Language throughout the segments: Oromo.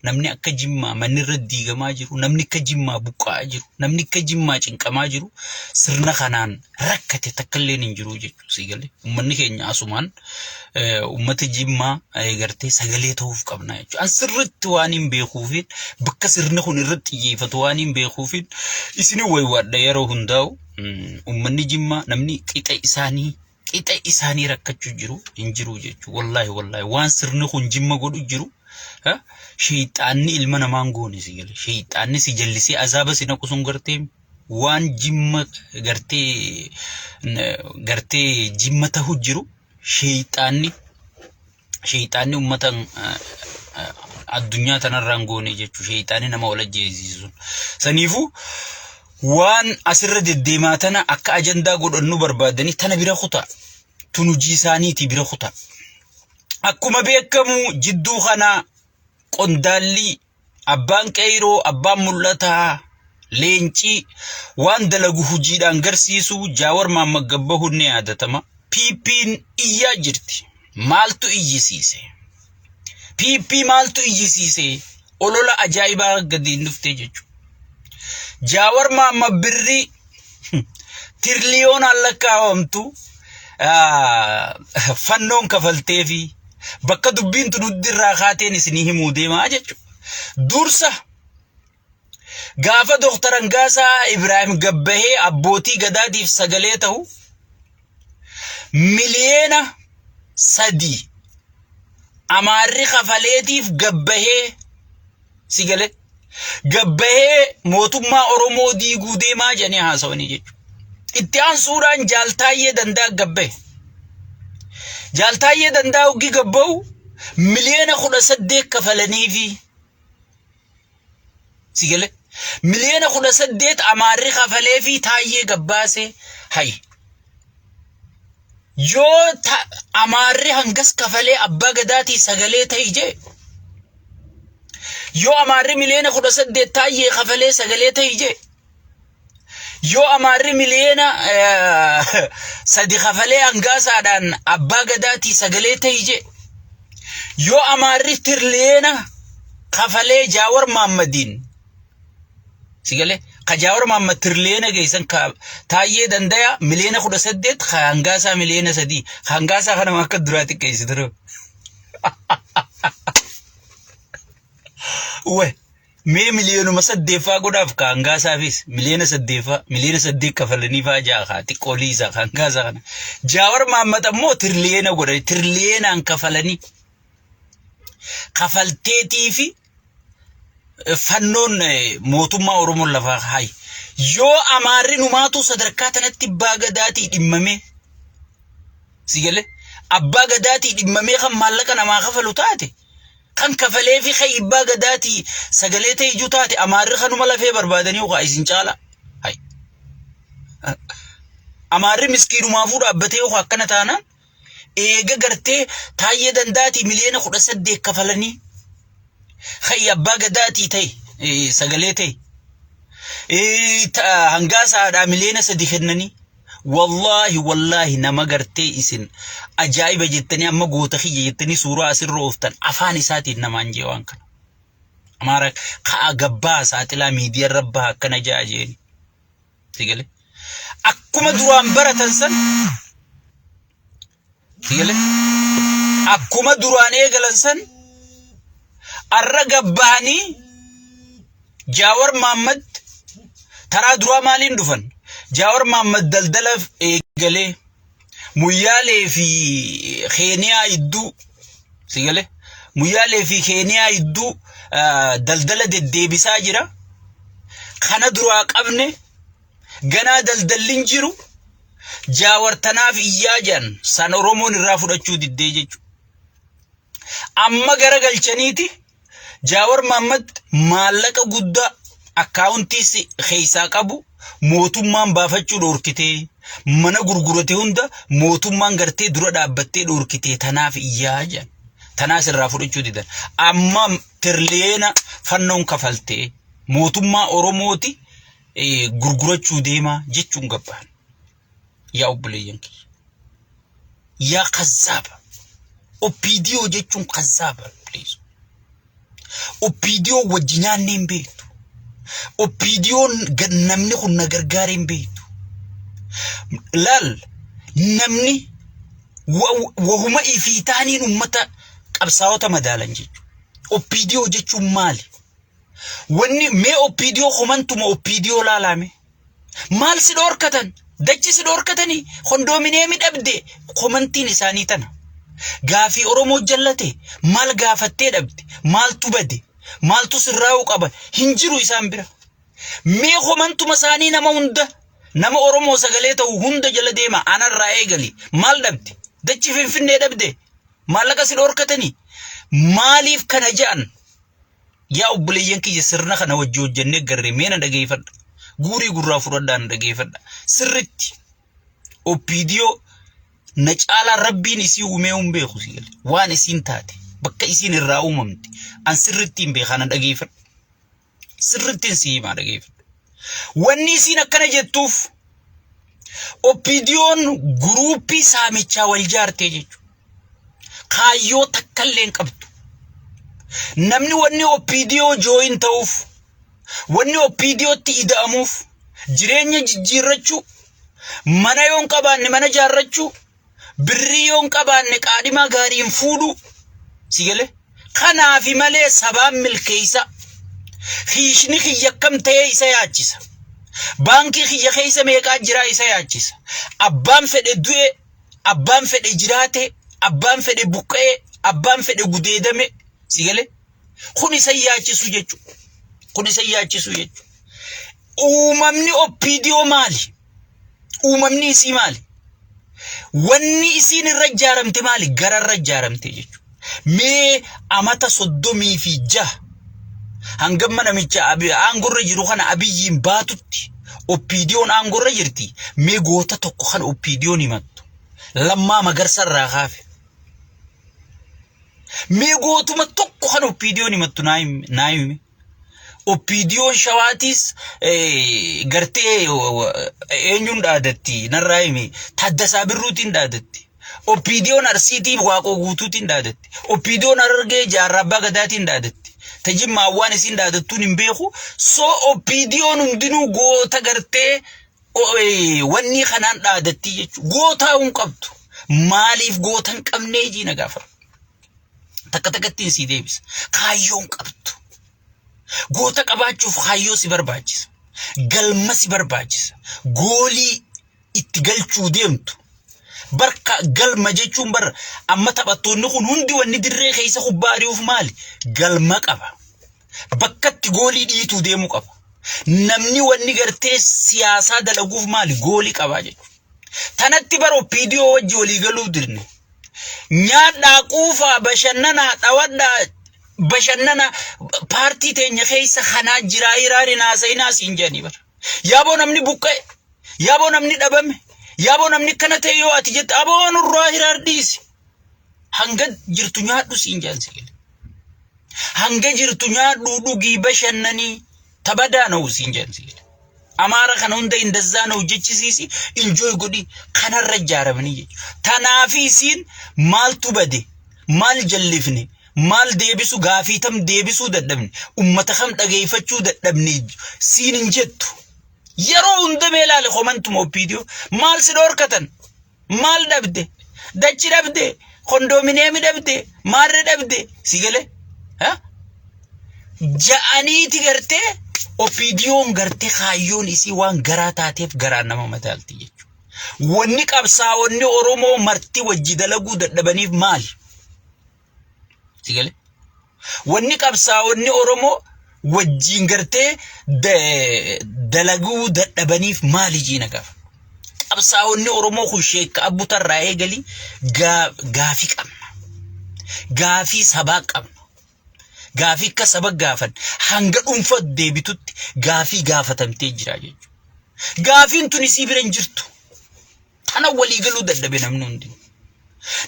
Namni akka Jimmaa manni irra diigamaa jiru, namni akka Jimmaa buqqa'aa jiru, namni akka Jimmaa cinqamaa jiru sirna kanaan rakkate takka illeen hin jiru jechuudha. Sii galee uummanni keenya asumaan uummata Jimmaa gartee sagalee ta'uuf qabna jechuudha. An sirriitti waan hin beekuufiin bakka sirni kun irratti xiyyeeffatu waan hin beekuufiin isin waywaadha yeroo hundaa'u uummanni Jimmaa namni qixa isaanii qixa isaanii rakkachuu jiru hin jiru jechuudha. Wallaahi wallaahi waan sirni kun jimma godhu jiru sheeyxaanni ilma namaan goone si gale. Sheeyxaanni si jallisee azaaba si naqu sun gartee waan jimma gartee gartee jimma tahu jiru sheeyxaanni sheeyxaanni ummata addunyaa tanarraan goone jechuudha. Sheeyxaanni nama wal ajjeesisu. Saniifuu waan asirra deddeemaa tana akka ajandaa godhannu barbaadanii tana bira kutaa. Tun hojii isaaniiti bira kutaa. Akkuma beekamu jidduu kana qondaalli abbaan qeeyroo abbaan mul'ataa leencii waan dalagu hojiidhaan garsiisu Jaawar Maammad Gabbahuun ni yaadatama. PP'n iyyaa jirti. Maaltu iyyisiise? PP maaltu iyyisiise? Olola ajaa'ibaa gadi hin dhuftee jechuudha. Jaawar Maammad birrii tiriliyoonaan lakkaawamtu fannoon kafaltee fi bakka dubbiin tun hundi irraa kaateen isinii himuu deemaa jechuudha. Dursa gaafa Dooktar Hangaasaa Ibraahim gabbahee abbootii gadaatiif sagalee ta'u miliyoona 3 Amaarri kafaleetiif gabbahee si galee gabbahee mootummaa Oromoo diiguu deemaa jedhanii haasawanii jechuudha. Itti aansuudhaan Jaal Taayyee Danda'a gabbahe. Jaal Taayyee Danda'a hoggi gabbahu miliyoona 18 kafalaniifi si galee miliyoona 18 Amaarri kafaleefi Taayyee gabbaase hayi. Yoo Amaarri hangas kafalee abbaa gadaatii sagalee ta'i jee yoo Amaarri miliyoona 18 Taayyee kafalee sagalee ta'i jee yoo Amaarri miliyoona 3 kafalee hangaasaadhaan abbaa gadaatii sagalee ta'i jee yoo Amaarri tiriliyoona kafalee Jaawar Maammadiin si galee ka Jaawar Maammad tiriliyoona geessan ka Taayyee Dandaya miliyoona 18 ka hangaasaa miliyoona 3 ka hangaasaa kanama akka duraa xiqqeessi ture. We mee miliyoonuma saddeeffaa godhaaf ka hangaasaafis miliyoona saddeeffaa miliyoona 8 kafalanii faa ja'a ka xiqqoolii isaa ka hangaasaa kana. Jaawar Maammad ammoo tiriliyoona godhani tiriliyoonaan kafalanii kafalteetii fi fannoon mootummaa Oromoon lafaa hayi. Yoo Amaarri numaatu sadarkaa tanatti abbaa gadaatii dhimmamee si galee abbaa gadaatii dhimmamee kan maallaqa namaa kafalu taate kan kafalee fi kan abbaa gadaatii sagalee ta'e ijuu taate Amaarri kanuma lafee barbaadanii ukaa isin caala. Hayi. Amaarri miskiinumaafuu dhaabbatee ukaa akkana taanaan eega gartee Taayyee Dandaatii miliyoona 18 kafalanii Hayyi abbaa gadaatii ta'e sagalee ta'e hangaasaadhaa miliyoona 3 kennanii wallaahi wallaahi nama gartee isin ajaa'iba jettanii amma goota kiyya jettanii suuraa asirra ooftan afaan isaatiin namaan jee waan kana. Amaara ka'a gabbaa saaxilaa miidiyaa irra baha akkana ja'a jeeni. Sigale. Akkuma duraan baratan san sigale. Akkuma duraan eegalan san arra gabbahanii Jaawar Maammad taraa duraa maaliin dhufan? Jaawar Maammad daldala eegalee Muyyaalee fi Keeniyaa idduu sigale. Muyyaalee fi Keeniyaa idduu daldala deddeebisaa jira. Kana duraa qabne ganaa daldalli hin jiru Jaawar tanaaf iyyaa jedhan san Oromoon irraa fudhachuu diddee jechuudha. Amma gara galchaniiti Jaawar Maammad maallaqa guddaa akkaawuntii keessaa qabu mootummaan baafachuu dhoorkitee mana gurgurate hunda mootummaan gartee dura dhaabbattee dhoorkitee tanaaf iyyaa jedhan. Tanaas irraa fudhachuu didan. Amma tiriliyeena fannoon kafaltee mootummaa Oromooti gurgurachuu deemaa jechuun gabbaan. Yaa obboleeyyan kiyya. Yaa kazzaaba. OPDO jechuun kazzaaba. Please. OPDO wajji nyaannee hin beektu. OPDOn namni kun na gargaaree hin beektu. Laal namni wahuma ifii taaniin ummata qabsaa'ota madaalan jechuudha. OPDO jechuun maali? Wanni mee OPDO komantuma OPDO laalaame. Maal si dhoorkatan? Dachi si dhoorkatanii? Kondomineemi dhabde? Komantiin isaanii tana. Gaafii Oromoo jallate maal gaafattee dhabde? Maaltu bade? Maaltu sirraa'uu qaba? Hin jiru isaan bira. Mee komantuma isaanii nama hunda nama Oromoo sagalee ta'u hunda jala deema anarraa eegali. Maal dhabde? Dachi Finfinnee dhabde? Maallaqa si dhoorkatanii? Maaliif kana ja'an? Yaa obboleeyyan kiyya sirna kana wajji hojjennee garree mee na dhageeffadha. Guurii gurraa fudhadhaa na dhageeffadha. Sirritti OPDO na caalaa rabbiin isii uumee hin beeku si gale. Waan isiin taate bakka isiin irraa uumamte an sirritti hin beekaa na dhageeffadha. Sirrittiin si himaa dhageeffadha. Wanni isiin akkana jettuuf OPDOn guruuppii saamichaa wal jaartee jechuudha. Kaayyoo takka illee hin qabdu. Namni wanni OPDO jooyin ta'uuf, wanni OPDOtti ida'amuuf, jireenya jijjiirrachuu, mana yoo hin qabaanne mana jaarrachuu, birrii yoo hin qabaanne qaadhimaa gaariin fuudhuu, si galee? Kanaafi malee sabaan milkeessa. Hiishni kiyya akkam ta'ee isa yaachisa. Baankii kiyya keessa meeqaa jiraa isa yaachisa. Abbaan fedhe du'e abbaan fedhe jiraate, abbaan fedhe buqqa'e, abbaan fedhe gudeedame, si galee? Kun isa yaachisu jechuudha. Kun isa yaachisu jechuudha. Uumamni OPDO maali? Uumamni isii maali? Wanni isiin irra ijaaramte maali? Gara irra ijaaramte jechuudha. Mee amata 36 hangamma namicha aangorra jiru kana Abiyyiin baatutti OPDOn aangorra jirti. Mee goota tokko kan OPDOn himattu. Lammaa Magarsa irraa kaafe. Mee gootuma tokko kan OPDOn himattu naa himi. OPDOn Shawaatiis gartee eenyuun dhaadatti narraa himi. Taaddasaa Birruutiin dhaadatti. OPDOn Arsiitii Waaqoo Guutuutiin dhaadatti. OPDOn Harargee Jaarraa Abbaa Gadaatiin dhaadatti. Ta Jimmaa waan isiin dhaadattuun hin beeku. So OPDOn hundinuu goota gartee wanni kanaan dhaadatti jechuudha. Gootaa hin qabdu. Maaliif goota hin qabnee jiina gaafa. Takka takkattiin sii deebisa. Kaayyoo hin qabdu. Goota qabaachuuf kaayyoo si barbaachisa. Galma si barbaachisa. Goolii itti galchuu deemtu. Barka galma jechuun bar amma taphattoonni kun hundi wanni dirree keessa kubbaa ari'uuf maali? Galma qaba. Bakkatti goolii dhiituu deemuu qaba. Namni wanni gartee siyaasaa dalaguuf maali? Goolii qabaa jechuudha. Tanatti bara OPDO wajji walii galuu dirne. Nyaadhaa quufaa bashannanaa dhawadhaa bashannana paartii teenya keessa kanaa jiraa hiraari naasa'inaa siin jedhanii bara. Yaaboo namni buqqa'e, yaaboo namni dhabame, yaaboo namni akkana ta'e yoo ati jette aboo nurraa hiraar dhiisi. Hanga jirtu nyaadhu siin jedhan si gale. Hanga jirtu nyaadhu dhugii bashannanii tabadaa na'u siin jedhan si gale. Amaara kana hunda indazzaa na'u jechisiisi enjoy godhi kanarra ijaaramanii jechuudha. Tanaafi isiin maaltu bade maal jallifne maal deebisu gaafii tam deebisuu dadhabne ummata kam dhageeffachuu dadhabne siin hin jettu. Yeroo hunda mee ilaali komantuma OPDO maal si dhoorkatan maal dhabde dachi dhabde kondoomineemi dhabde maarre dhabde si galee ja'aniiti gartee OPDOn gartee kaayyoon isii waan garaa taateef garaan nama madaalti jechuudha. Wanni qabsaa'onni Oromoo marti wajji dalaguu dadhabaniif maali? Si galee? Wanni qabsaa'onni Oromoo wajjiin gartee dalaguu dadhabaniif maali jiina gaafa? Qabsaa'onni Oromoo kun sheekka abbutarraa eegali gaafii qabna. Gaafii sabaa qabna. Gaafii akka saba gaafan hanga dhuunfa deebitutti gaafii gaafatamtee jira jechuudha. Gaafiin tun isii bira hin jirtu. Tana walii galuu dadhabe namni hundi.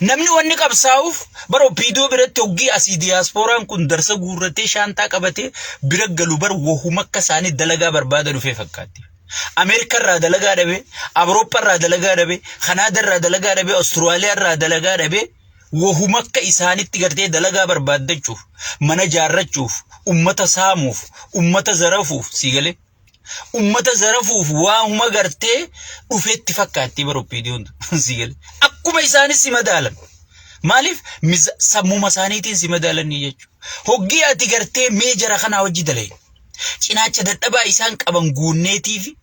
Namni wanni qabsaa'uuf bara OPDO biratti hoggii asii diyaaspooraan kun darsa guurratee shaantaa qabatee bira galu bar wahuma akka isaanii dalagaa barbaada dhufee fakkaatti. Ameerikaa irraa dalagaa dhabe, Awurooppaa irraa dalagaa dhabe, Kanaadaa irraa dalagaa dhabe, Awustiraaliyaa irraa dalagaa dhabe. Wahuma akka isaanitti gartee dalagaa barbaaddachuuf, mana jaarrachuuf, ummata saamuuf, ummata zarafuuf sii galee. Ummata zarafuuf waahuma gartee dhufeetti fakkaattii bara OPDOn sii galee. Akkuma isaanis si madaalan. Maaliif sammuma isaaniitiin si madaalanii jechuudha. Hoggii ati gartee mee jara kanaa hojii dalayna. Cinaacha dadhabaa isaan qaban guunneetiifi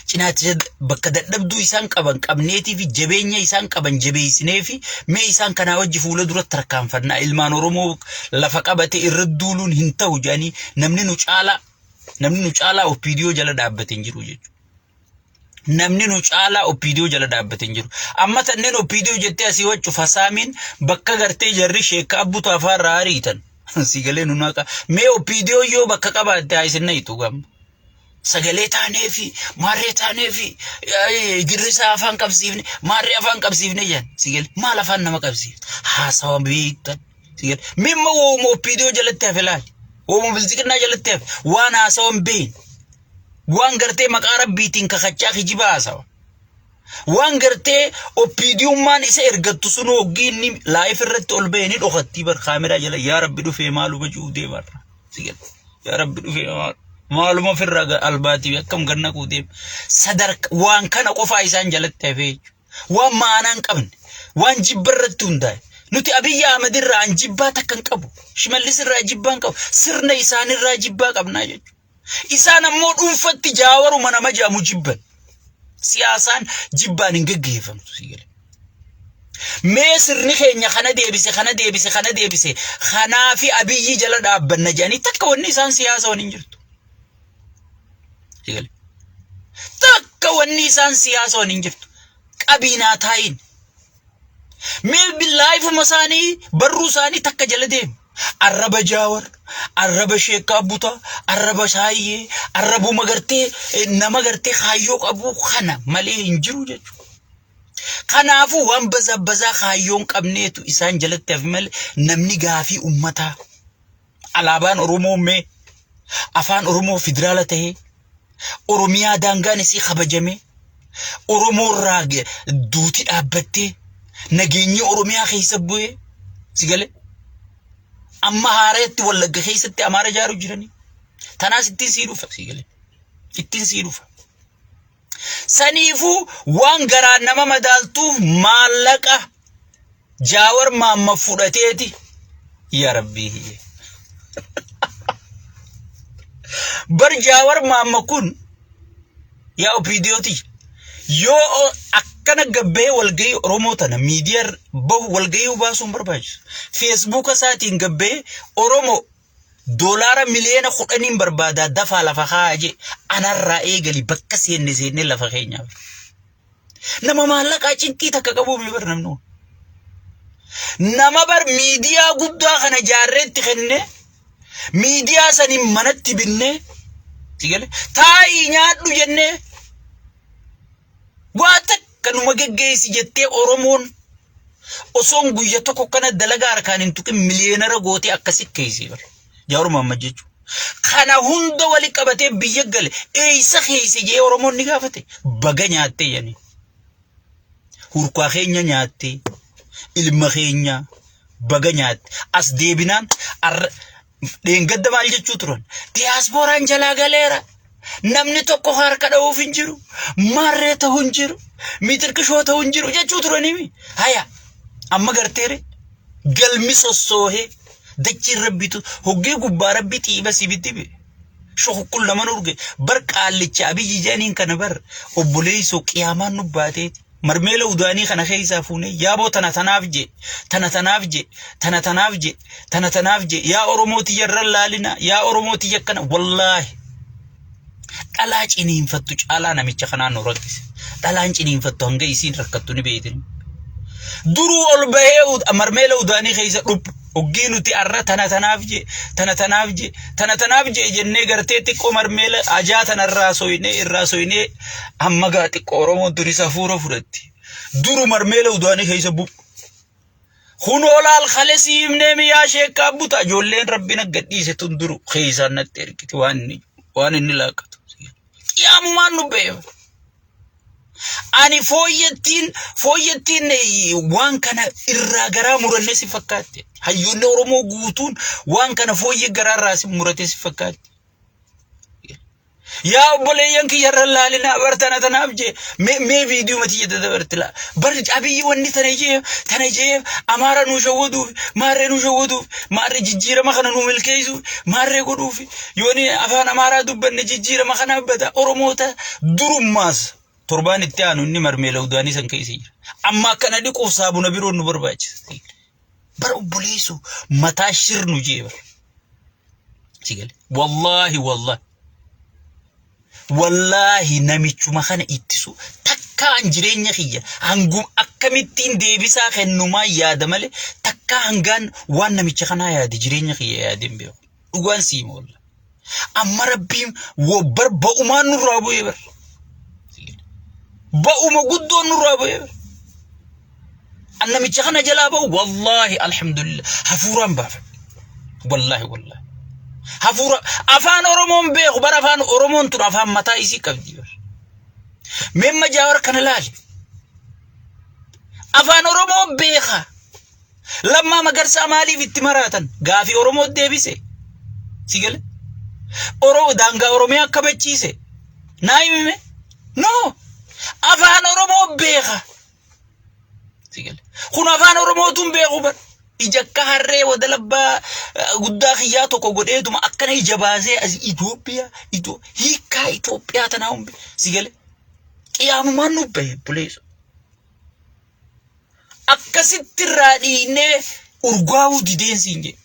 cinaacha bakka dadhabduu isaan qaban qabneetiifi jabeenya isaan qaban jabeessineefi mee isaan kanaa wajji fuula duratti tarkaanfannaa ilmaan Oromoo lafa qabate irra duuluun hin ta'u jedhanii namni nu caalaa namni nu caalaa OPDO jala dhaabbate hin jiru jechuudha. Namni nu caalaa OPDO jala dhaabbate hin jiru. Amma tanneen OPDO jettee asii waccu fasaamiin bakka gartee jarri sheekka abbutu afaarraa ariitan. Si galee nu naqa. Mee OPDO yoo bakka qabaatte haa isin nayitu gamma. Sagalee taanee fi maarree taanee fi girrisaa afaan qabsiifne maarree afaan qabsiifne jedhan. Si galee maal afaan nama qabsiifte? Haasawa beektan. Si galee mimma wooma OPDO jalatti hafe laali. Wooma bilxiqinnaa jalatti hafe waan haasawa hin beekne. Waan gartee maqaa rabbiitiin kakachaa kijiba haasawa. Waan gartee OPDUmmaan isa ergattu sun hoggii inni laayif irratti ol ba'e ni dhokattii bar kaameraa jala yaa rabbi dhufee maaluma jiru deemarra. Si gala. Yaa rabbi dhufee maaluma ofirraa albaatii akkam gannaquu deema. Sadarka waan kana qofaa isaan jalatti hafee jechuudha. Waan maanaa hin qabne waan jibba irratti hundaa'e. Nuti Abiyyi Ahmed irraa an jibbaa takka hin qabu. Shimallis irraa jibbaa hin qabu. Sirna isaanirraa jibbaa qabnaa jechuudha. Isaan ammoo dhuunfatti jaawaruma nama jedhamu jibban. Siyaasaan jibbaan hin geggeeffamtu si gale. Mee sirni keenya kana deebise kana deebise kana deebise kanaafi Abiyyi jala dhaabbanna jedhanii takka wanni isaan siyaasa wani hin jirtu. Si gale. Takka wanni isaan siyaasa wani hin jirtu. Qabiinaa taa'iin. Mee billaayifuma isaanii barruu isaanii takka jala deemu. Arraba Jaawar, arraba Sheekkaa Butaa, arraba Saayyee, arrabuma gartee nama gartee kaayyoo qabu kana malee hin jiru jechuudha. Kanaafuu waan bazaa bazaa kaayyoo hin qabneetu isaan jalatti hafe malee namni gaafii uummataa alaabaan Oromoo mee afaan Oromoo federaala tahee Oromiyaa daangaan isii kabajamee Oromoo irraa duuti dhaabbattee nageenyi Oromiyaa keessa bu'ee si galee amma haareetti Wallagga keessatti Amaara ijaaru jiranii tanaas ittiin sii dhufa si galee ittiin sii dhufa. Saniifuu waan garaan nama madaaltuuf maallaqa Jaawar Maamma fudhateeti yaa rabbii kiyya. Bar Jaawar Maamma kun yaa OPDOti yoo akkana gabbahee walgahii Oromoo tana miidiyaa bahu walgahii baasuun barbaachisu. Feesbuuka isaatiin gabbahee Oromoo doolaara miliyoona 10n barbaadaa dafaa lafa kaa'aa jee anarraa eegali bakka seenne seenne lafa keenyaaf. Nama maallaqaa cinqii takka qabuu mi bar namni kun. Nama bar miidiyaa guddaa kana jaarreetti kenne miidiyaa saniin manatti binnee si gale taa'ii nyaadhu jennee waa takka numa geggeessi jettee Oromoon osoon guyya tokko kana dalagaa harkaan hin tuqin miliyeenara gootee akkasi keessi bar. Jaawar Mohammad jechuudha. Kana hunda wali qabatee biyya gale eessa keessa jee Oromoon ni gaafate baga nyaattee jedhanii. Hurkaa keenya nyaattee ilma keenya baga nyaatte as deebinaan arra dheengadda maal jechuu turan diyaaspooraan jalaa galeera. Namni tokko harka dha'uuf hin jiru maarree ta'uu hin jiru mitirqishoo ta'uu hin jiru jechuu turanii haya amma garteere galmi sossoohee Dachiin rabbitu hoggee gubbaa rabbi xiiba si bittibe. Shukukkul nama urge bar qaallicha abiyyi jedhaniin kana bar obboleessoo qiyaamaan nu baateeti. Marmeela udaanii kana keessaa fuunee yaaboo tana tanaaf jee tana tanaaf jee tana tanaaf jee tana tanaaf jee yaa Oromoo tiyya irra laalina yaa Oromoo tiyya akkana wallaahi. Dhalaa ciniinfattu caalaa namicha kanaan nu rakkise. Dhalaan ciniinfattu hanga isiin rakkattu ni beektin. Duruu ol bahee marmeela udaanii keessa dhuphu. Hoggii nuti arra tana tanaaf jee tana tanaaf jee tana tanaaf jee jennee gartee xiqqoo marmeela ajaa tana irraa soynee irraa soynee amma gaa xiqqoo Oromoon tunis hafuura fudhatti. Duru marmeela udaanii keessa buphu. Kunoo laal kale sii himnee miyaa sheekkaa buta ijoolleen rabbi na gadhiise tun duru keessaan natti ergiti waan inni laaqatu. Qiyaamumaan nu beefa. Ani fooyyattiin fooyyattiin waan kana irraa garaa murannee si fakkaatte. Hayyoonni Oromoo guutuun waan kana fooyyee garaa irraa si muratee si fakkaatte. Yaa obboleeyyan kiyya irra laalinaa bar tana tanaaf jee mee mee viidiyoo mati jedha dabarte laa bar Abiyyi wanni tana jee tana jee Amaara nuu shawwaduuf maarree nuu shawwaduuf maarree jijjiirama kana nuu milkeessuuf maarree godhuuf yooni afaan Amaaraa dubbanne jijjiirama kana bada Oromoota durummaas torbaan itti aanu inni marmeela udaanii san keessa jira amma akkana dhiquuf saabuna biroon nu barbaachisa bar obboleessu mataa shirnu jee bar. Si gale. Wallaahi wallaahi. Wallaahi namichuma kana ittisu takkaan jireenya kiyya hangum akkamittiin deebisaa kennumaa yaada malee takkaa hangaan waan namicha kanaa yaade jireenya kiyya yaadeen beeku. Dhugaan sii hima wallaahi. Amma rabbiin bar ba'umaan nurraa bu'ee bar. Ba'uma guddoon nurraa bu'ee bar. An namicha kana jalaa ba'u wallaahi alhamdulillah hafuuraan baafadhe. Wallaahi wallaahi. Hafuura afaan Oromoon beeku bara afaan Oromoon tun afaan mataa isii qabdi. bar. Meemma Jaawar kana laali. Afaan Oromoo beeka. Lammaa Magarsaa maaliif itti maraatan? Gaafii Oromoo deebise. Si gale? Oromoo daangaa Oromiyaa kabachiise. Naa himime? No. Afaan Oromoo beeka. Si gale? Kun afaan Oromootu hin beeku bar. Ija akka harree wadalabbaa guddaa kiyyaa tokko godheetuma akkana ija baasee as Itoophiyaa Itoo hiikkaa Itoophiyaa tanaa hin beeku. Si gale? Qiyaamumaan nu bahe buleessa. Akkasitti irraa dhiignee urgaa'uu dideen siin jedhe.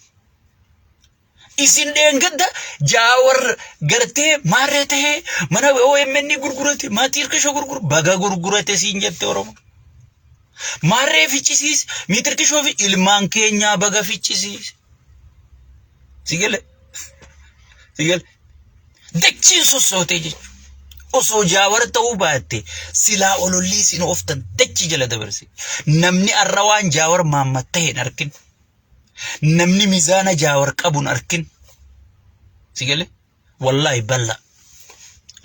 Isin dheengadda Jaawar gartee maarree tahee mana OMN gurgurate maatii hirkishoo gurguru baga gurgurate siin jette Oromoo. Maarree ficcisiis miitirkishoo fi ilmaan keenyaa baga ficcisiis. Si gale? Si gale? Dachiin sossootee jechuudha. Osoo Jaawar ta'uu baatte silaa olollii isin ooftan dachii jala dabarse. Namni arra waan Jaawar Mahammad ta'e hin arkin. Namni mizaana Jaawar qabu hin arkin. Si galee? Wallaahi balla.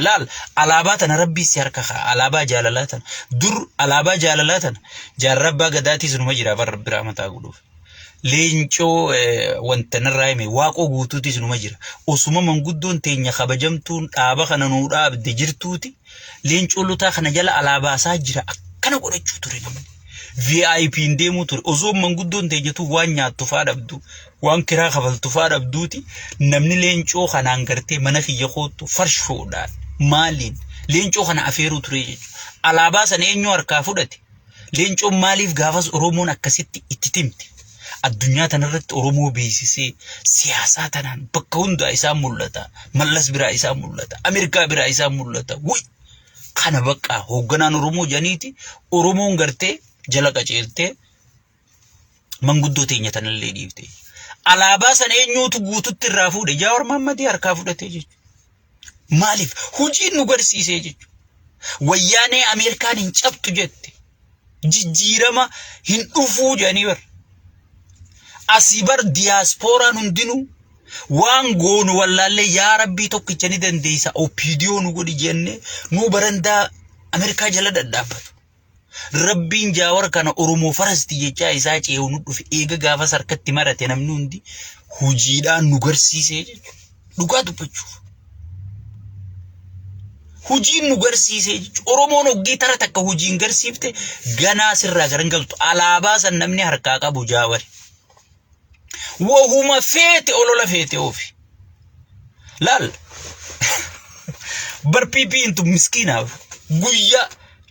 Laal alaabaa tana rabbii si harka kaa alaabaa jaalalaa tana dur alaabaa jaalalaa tana jaarraa abbaa gadaatii sunuma jira bar rabbi rahmataa godhuuf. Leencoo wanta narraa hime waaqoo guutuutis numa jira. Osuma manguddoon teenya kabajamtuun dhaaba kana nuu dhaabde jirtuuti leencoo lotaa kana jala alaabaasaa jira akkana godhachuu ture namni. VIP'n deemuu ture. Osoo manguddoon teenya tun waan nyaattu faa dhabdu waan kiraa kafaltu faa dhabduuti namni leencoo kanaan gartee mana kiyya koottu farshoodhaan maaliin leencoo kana afeeruu ture jechuudha. Alaabaa sana eenyu harkaa fudhate? Leencoon maaliif gaafas Oromoon akkasitti itti timte? Addunyaa tanarratti Oromoo beeksisee siyaasaa tanaan bakka hundaa isaan mul'ata. Mallas biraa isaan mul'ata. Ameerikaa biraa isaan mul'ata. Wuy! Kana bakka hoogganaan Oromoo jedhaniiti Oromoon gartee jala qaceeltee manguddoo teenya tanallee dhiifte. Alaabaa sana eenyuutu guututti irraa fuudhe? Jaawar Mahammadii harkaa fudhatee jechuudha. Maaliif? Hojiin nu garsiisee jechuudha. Wayyaanee Ameerikaan hin cabxu jette. Jijjiirama hin dhufuu jedhanii bar. Asii bar diyaaspooraan hundinuu waan goonu wallaallee yaa rabbii tokkicha ni dandeessa OPDO nu godhi jennee nuu barandaa Ameerikaa jala dhadhaabbatu. Rabbiin Jaawar kana Oromoo farasti jechaa isaa ce'u nu dhufe eega gaafas harkatti marate namni hundi hojiidhaan nu garsiisee jechuudha. Dhugaa dubbachuuf. Hojiin nu garsiisee jechuudha. Oromoon hoggii tara takka hojiin garsiifte ganaa sirraa garan galtu. Alaabaa san namni harkaa qabu Jaawari. Wahuma feete olola feete oofi. Laal. Bar PP'n tun miskiinaaf guyyaa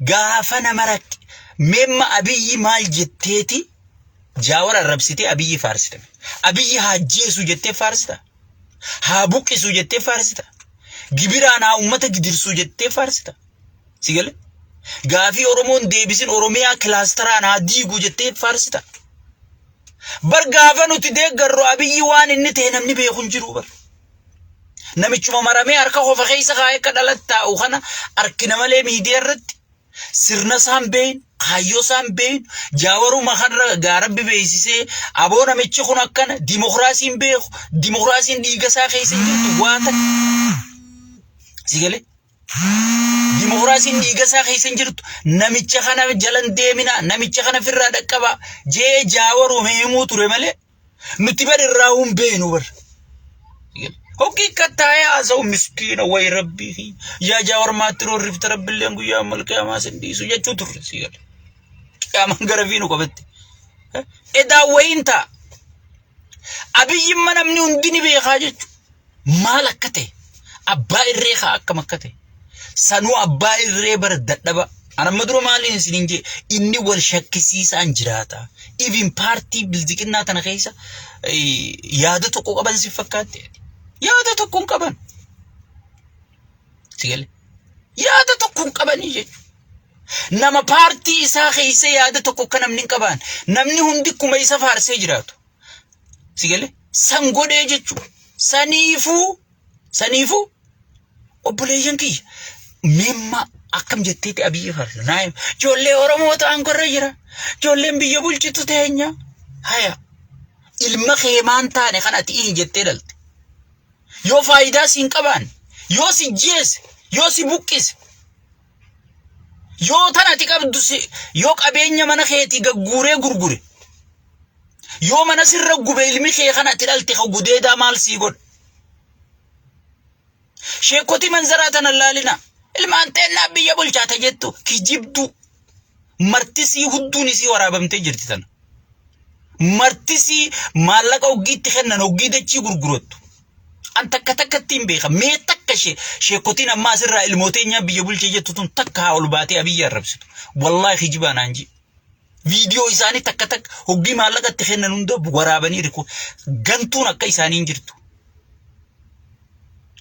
gaafa nama rakke meemma Abiyyi maal jetteeti Jaawar arrabsitee Abiyyi faarsita. Abiyyi haa ajjeesu jettee faarsita. Haa buqqisu jettee faarsita. Gibiraan haa uummata gidirsuu jettee faarsita. Si gale? Gaafii Oromoon deebisin Oromiyaa kilaasteraan haa diigu jettee faarsita. Bar gaafa nuti deeggarru Abiyyi waan inni ta'e namni beeku hin jiru bar. Namichuma maramee harka qofa keessa kaa'ee akka dhalatti taa'u kana arkina malee miidiyaa irratti sirna isaan beeyin, kaayyoo isaan beeyin, jaawaruma kanarra gaarabbi beeksisee aboo namichi kun akkana dimokiraasiin beeku, dimokiraasiin dhiiga isaa keessa hin jirtu waa takka. Si galee? Dimokiraasiin dhiiga isaa keessa hin jirtu. Namicha kana jalan deemina, namicha kana firraa dhaqqaba jee jaawaruma himuu ture malee nuti bar irraa hin beeknu bar. Hoggii akka taa'ee haasa'u miskiina wayi rabbii yaa jaawar maatti roorrifta rabbilleen guyyaa malqiyaamaa sin dhiisu jechuu turre si gale. Qiyaamaan gara fi nu qabatte. Edaa wayiin ta'a. Abiyyimma namni hundi ni beekaa jechuudha. Maal akka ta'e abbaa irree kaa akkam akka ta'e sanuu abbaa irree bara dadhaba. An amma dura maaliin isiniin jee inni wal shakkisiisaan jiraata. Even paartii bilziqinnaa tana keessa yaada tokko qaban si fakkaatte. Yaada tokko hin qaban. Si galee? Yaada tokko hin qabanii jechuudha. Nama paartii isaa keessa yaada tokko akka namni hin qabaan. Namni hundi akkuma isa faarsee jiraatu. Si galee? San godhee jechuudha. Saniifuu saniifuu obboleeyyan kiyya meemma akkam jetteeti Abiyyi faarsa. Naa hima. Ijoollee Oromoo ta'an gorra jira. Ijoolleen biyya bulchitu teenya. Haya. Ilma kee maan taane kan ati ihi jettee dhalte. Yoo faayidaa siin qabaan, yoo si jeese, yoo si buqqise, yoo tan ati qabdu si, yoo qabeenya mana keetii gagguuree gurgure, yoo mana sirra gube ilmi kee kan ati dhalte ka gudeedaa maal sii godha? Sheekotii manzaraa tana laalina. Ilmaan teennaa biyya bulchaata jettu kijibduu. Martisii hudduun isii waraabamtee jirti tana. Martisii maallaqa hoggiitti kennan hoggii dachii gurgurattu. An takka takkatti hin beeka. Mee takka ishee sheekotiin ammaa asirraa ilmooteenyaa biyya bulchee jettu tun takka haa ol baatee Abiyyi arrabsitu. Wallaahi kijibaa naan jee. Viidiyoo isaanii takka takka hoggii maallaqa itti kennan hunda waraabanii riku. Gantuun akka isaanii hin jirtu.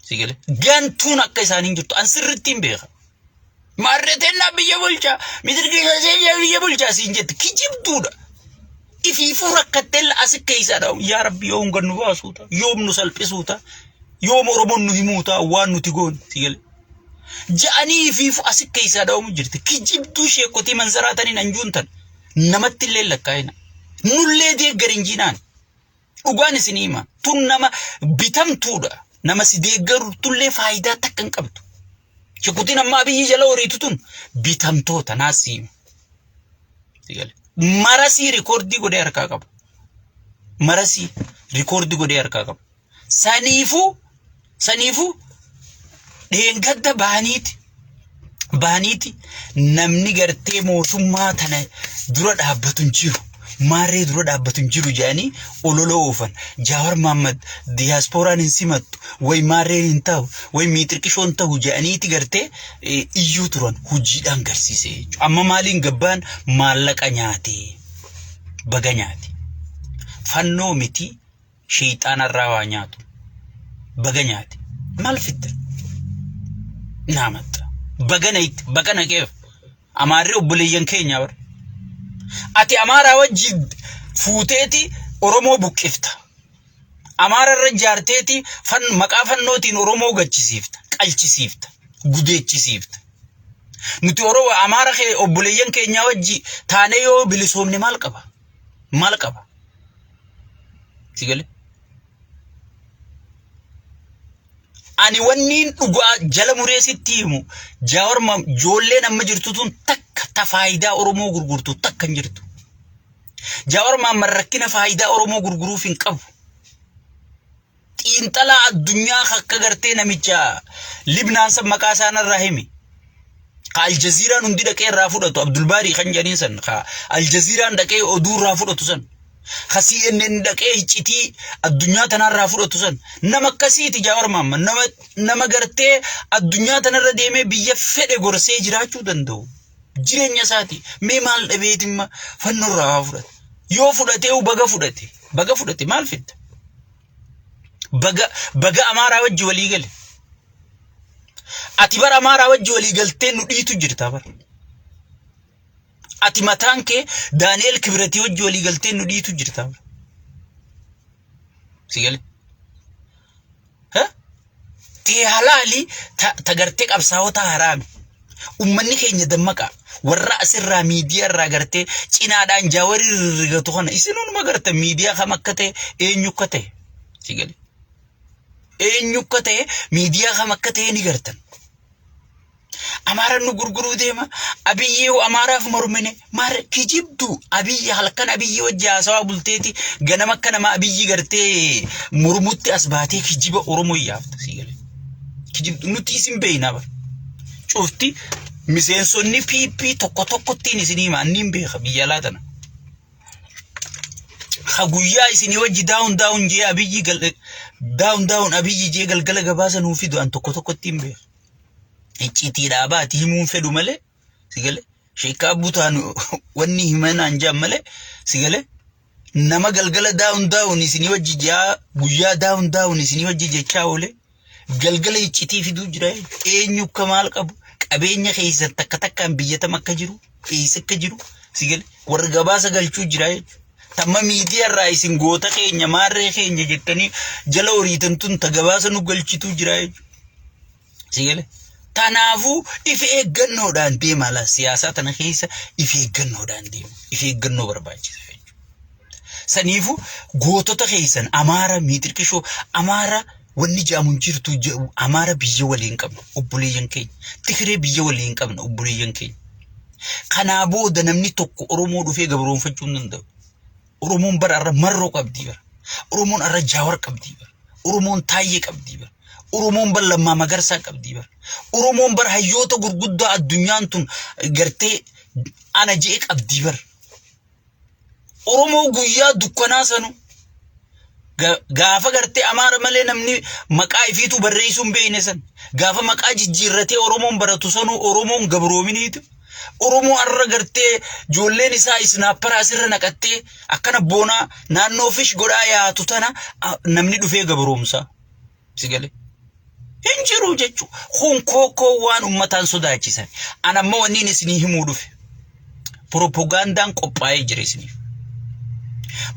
Si galee? Gantuun akka isaanii hin jirtu. An sirriitti hin beeka. Maarreeteennaa biyya bulchaa, mitirgiisa biyya bulchaa siin jetti. Kijibduudha. Ifiifuu rakkattee asi keessaadha. Yaa Rabbi yoom gad nu baasuuta? Yoom nu salphisuuta? Yoom Oromoon nu himuuta? Waan nuti goone. Si galee? Ja'anii ifiifuu asi keessaa dha'amu jirti. Kijibduu sheekotii manzaraa taniin anjuun tan. Namatti illee lakkaa'ina. Nullee deeggar hin jiinaan. Dhugaan isin hima. Tun nama bitamtuudha. Nama si deeggaru tullee faayidaa takka hin qabdu. Sheekotiin amma Abiyyi jala horiitu tun bitamtoota naas si hima. Marasii rikoordii godhee harkaa qaba. Marasii rikoordii godhee harkaa qaba. Saniifuu saniifuu dheengadda baaniiti baaniiti namni gartee mootummaa tana dura dhaabbatu hin jiru. Maarree dura dhaabbatu hin jiru jedhanii olola oofan. Jaawar Mahaammad diyaaspooraan hin simattu, way maarreen hin ta'u, way miixirqishoon ta'u jedhaniiti gartee iyyuu turan hojiidhaan garsiise jechuudha. Amma maaliin gabbaan maallaqa nyaate baga nyaate. Fannoo miti Sheeyxaana irraa waa nyaatu. Baga nyaate. Maal fidda? Naa maxxa. Baga na itti baga naqeef. Amaarri obboleeyyan keenya bar. Ati Amaaraa wajji fuuteeti Oromoo buqqifta. Amaara irra jaarteeti fan, maqaa fannootiin Oromoo gachisiifta, qalchisiifta, gudeechisiifta. Nuti Oromoo Amaara kee obboleeyyan keenyaa wajji taanee yoo bilisoomne maal qaba? Maal qaba? Si galee? Ani wanniin dhugaa jala muree sitti himu Jaawar ijoolleen amma jirtu tun takka ta faayidaa Oromoo gurgurtu takka hin jirtu. Jaawar Mahammad rakkina faayidaa Oromoo gurguruuf hin qabu. Xiinxalaa addunyaa akka gartee namicha Libnaan san maqaa isaa narraa himi. Ka Aljaziiraan hundi dhaqee irraa fudhatu Abdulbaarii kan jedhaniin san ka Aljaziiraan dhaqee oduu irraa fudhatu san ka CNN dhaqee iccitii addunyaa tanarraa fudhatu san nama akkasiiti Jaawar Mahammad nama nama gartee addunyaa tanarra deemee biyya fedhe gorsee jiraachuu danda'u. Jireenya isaati mee maal dhabeetimma fannoorraa haa fudhate. Yoo fudhatee baga fudhate baga fudhate maal fidda? Baga baga Amaaraa wajji walii gale. Ati bara Amaaraa wajji walii galtee nu dhiitu jirta bara. Ati mataan kee Daani'el Kibratii wajji walii galtee nu dhiitu jirta bara. Si gale? Ha? Tee halaali ta gartee qabsaa'ota haraami. Ummanni keenya dammaqaa. Warra asirraa miidiyaa irraa gartee cinaadhaan jaawarii rirrigatu kana isinuma garta miidiyaa kam akka ta'e eenyu akka ta'e. Si gale? Eenyu akka ta'e miidiyaa kam akka ta'e ni gartan. Amaaraan nu gurguruu deema. Abiyyee Amaaraaf mormine. Maarre kijibdu Abiyyi halkan Abiyyi wajji haasawaa bulteeti ganama akka nama Abiyyi gartee mormutti as baatee kijiba Oromoo yaafta sii galee. Kijibdu nuti isin beeknaa bara. Cufti miseensonni PP tokko tokkottiin isin hima anniin beeka biyya alaa tana. Ha guyyaa isinii wajji daawun daawun jee Abiyyi daawun daawun Abiyyi jee galgala gabaasa nuu fidu an tokko tokkottiin beeka. Icciitii dhaabaati himuun fedhu malee si galee sheekaa butaan wanni himanaan jaan malee si galee nama galgala daawun daawun isinii wajji jaa guyyaa daawun daawun isinii wajji jechaa oole galgala iccitii fiduu jira eenyu akka maal qabu qabeenya keessan takka takkaan biyya tam akka jiru eessa akka jiru si galee warra gabaasa galchuu jira jechuudha. Tamma miidiyaa irraa isin goota keenya maarree keenya jettanii jala horiitan tun ta gabaasa nu galchituu jira jechuudha. Si galee? Kanaafuu if eeggannoodhaan deema laa siyaasaa tana keessa if eeggannoodhaan deema. If eeggannoo barbaachisa jechuudha. Saniifuu gootota keessan Amaara miixirqishoo Amaara wanni jedhamu hin jirtu Amaara biyya waliin qabna obboleeyyan keenya. Tigiree biyya waliin qabna obboleeyyan keenya. Kanaa booda namni tokko Oromoo dhufee gabroonfachuu hin danda'u. Oromoon bara irra Marroo qabdii bara. Oromoon irra Jaawar qabdii bara. Oromoon Taayyee qabdii bara. Oromoon bara Lammaa Magarsaa qabdii bara. Oromoon bara hayyoota gurguddaa addunyaan tun gartee ana je'e qabdii bara. Oromoo guyyaa dukkanaa sanu gaafa gartee Amaara malee namni maqaa ifiitu barreessuu hin beekne san gaafa maqaa jijjiirratee Oromoon baratu sanuu Oromoon gabroominiitu Oromoo har'a gartee ijoolleen isaa isnaappara asirra naqattee akkana boonaa naannoo fish godhaa yaatu tana namni dhufee gabroomsa. Si galee? Hin jiru jechuudha. Kun kookoo waan uummataan sodaachisan. An ammoo wanni inni isinii himuu dhufe. Piropogaandaan qophaa'ee jira isiniif.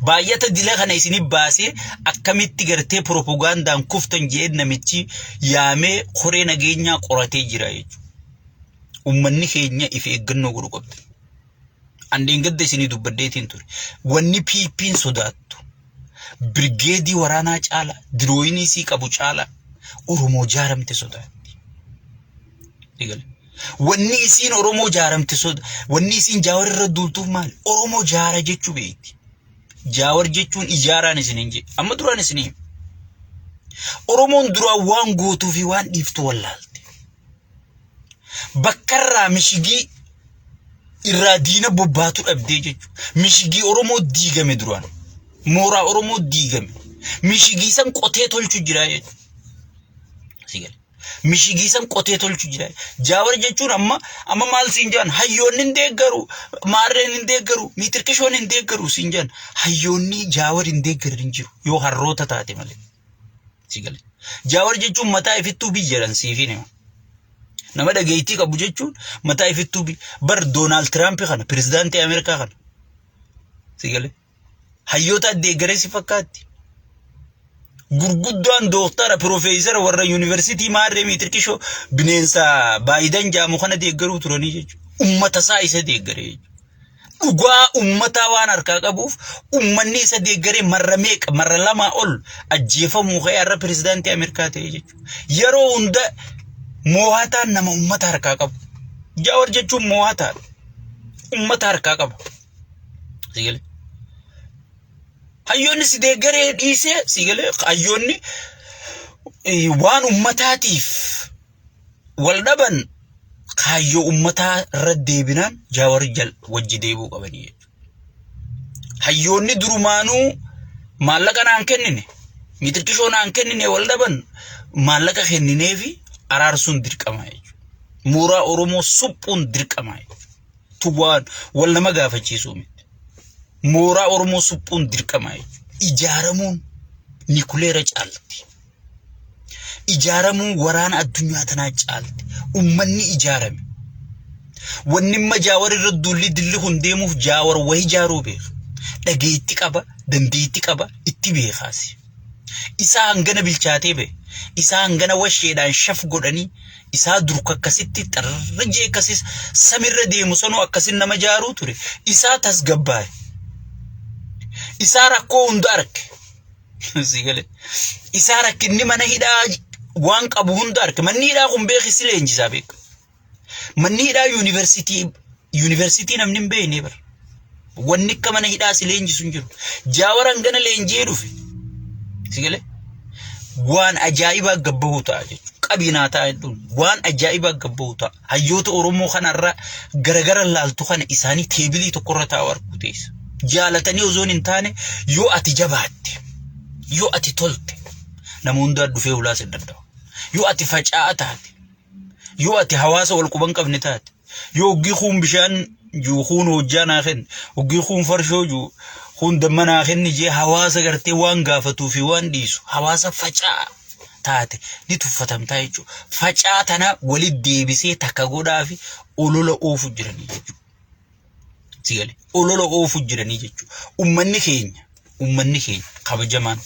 Baay'ata dila kana isinii baasee akkamitti gartee piropogaandaan kuftan jedhee namichi yaamee koree nageenyaa qoratee jira jechuudha. Uummanni keenya if eeggannoo godhu qabda. An dheengadda isinii dubbadheetiin ture. Wanni PP'n sodaattu birgeedii waraanaa caala dirooyinii isii qabu caala Oromoo jaaramte sodaatti. Eegale. Wanni isiin Oromoo jaaramte soda wanni isiin Jaawar irra duultuuf maali? Oromoo jaara jechuu beekti. Jaawar jechuun ijaaraan isiniin jedhe. Amma duraan isinii hima. Oromoon duraan waan gootuu fi waan dhiiftu wallaalte. Bakkarraa mishigii irraa diina bobbaatu dhabdee jechuudha. Mishigii Oromoo diigame duraan. Mooraa Oromoo diigame. Mishigii san qotee tolchu jira jechuudha. Si gale. Mishigii san qotee tolchu jira. Jaawar jechuun amma amma maal siin jedhan hayyoonni hin deeggaru, maarreen hin deeggaru, miitirqishoon hin deeggaru siin jedhan hayyoonni Jaawar hin deeggaran hin jiru yoo harroota taate malee. Si gale. Jaawar jechuun mataa ifittuu biyya jedhan siifin hima. Nama dhageettii qabu jechuun mataa ifittuu biyya. Bar Doonaald Tiraamp kana pirezidaantii Ameerikaa kana. Si gale. Hayyoota deeggaree si fakkaatti. Gurguddaan dooktara piroofeesara warra yuunivarsiitii maarree miitirqishoo bineensa Baayidan jaamu kana deeggaruu turanii jechuudha. Ummata isaa isa deeggaree jechuudha. Dhugaa ummataa waan harkaa qabuuf ummanni isa deeggaree marra meeqa marra lamaa ol ajjeefamuu ka'ee har'a pirezidaantii Ameerikaa ta'e jechuudha. Yeroo hunda moo'ataan nama ummata harkaa qabu. Jaawar jechuun moo'ataadha. Ummata harkaa qaba. Si galee? Hayyoonni si deeggaree dhiisee si galee hayyoonni waan ummataatiif wal dhaban kaayyoo ummataa irra deebinaan Jaawar jal wajji deebi'uu qabanii jechuudha. Hayyoonni durumaanuu maallaqa naan kennine mitirqishoo naan kennine wal dhaban maallaqa kennineefi araarsuun dirqama jechuudha. Mooraa Oromoo suphuun dirqama jechuudha. Tuwwaan wal nama gaafachiisuu miti. Mooraa Oromoo suphuun dirqama jechuudha. Ijaaramuun nikuleera caalti. Ijaaramuun waraana addunyaa tanaa caalti. Ummanni ijaarame. Wanni imma Jaawar irra duulli dilli kun deemuuf Jaawar wahi ijaaruu beeka. Dhageetti qaba, dandeetti qaba, itti beekaasi. Isaa hangana bilchaatee bahe, isaa hangana washeedhaan shaf godhanii, isaa durka akkasitti xarrajee akkasis samirra deemu sanuu akkasin nama jaaruu ture. Isaa tasgabbaa'e. Isaa rakkoo hunda arge. Si galee. Isaa rakkinni mana hidhaa waan qabu hunda arge. Manni hidhaa kun beeki si leenjisaa beeka. Manni hidhaa yuunivarsiitii yuunivarsiitii namni hin beekne bara. Wanni akka mana hidhaa si leenjisu hin jiru. Jaawar hangana leenji'ee dhufe. Si galee? Waan ajaa'ibaa gabbahuu ta'a jechuudha. Qabiinaa ta'a jechuun waan ajaa'ibaa gabbahuu ta'a. Hayyoota Oromoo kanarra garagara laaltu kana isaanii teebilii tokkorra taa'u arguu teessa. Jaalatanii osoo hin taane yoo ati jabaatte, yoo ati tolte, nama hundaa dhufee hulaa sin danda'u. Yoo ati faca'aa taate, yoo ati hawaasa wal quban qabne taate, yoo hoggii kuun bishaan juu kuun hojjaa naa kenni, hoggii kuun farshoo juu kuun damma naa kenni jee hawaasa gartee waan gaafatuu fi waan dhiisu hawaasa faca'aa taate ni tuffatamtaa jechuudha. Facaa tana walitti deebisee takka godhaa fi olola oofu jiranii jechuudha. Si galee olola oofu jiranii jechuudha. Ummanni keenya ummanni keenya kabajamaan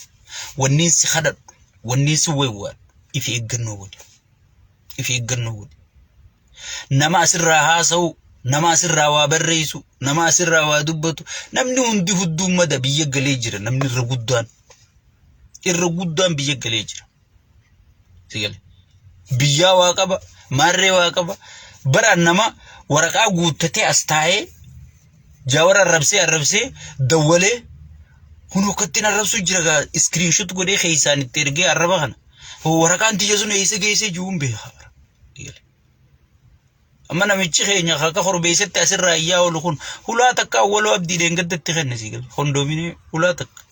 wanniin si kadhadhu wanniin si waywaadhu ifi eeggannoo godhi. Ifi eeggannoo godhi. Nama asirraa haasa'u, nama asirraa waa barreessu, nama asirraa waa dubbatu, namni hundi hudduun mada biyya galee jira namni irra guddaan. Irra guddaan biyya galee jira. Si galee. Biyyaa waa qaba, maarree waa qaba. Bara nama waraqaa guuttatee as taa'ee jaawar arrabsee arrabsee dawwalee kun akkattiin arrabsuu jira gaa iskiriinshot godhee keessaan itti ergee arraba kana. Waraqaan tiyya sun eessa geessee jiruun beeka. Amma namichi keenya akka korbeessatti asirraa iyyaa oolu kun hulaa takka awwaloo abdii dheengaddatti kenne si gala. Kondominii hulaa takka.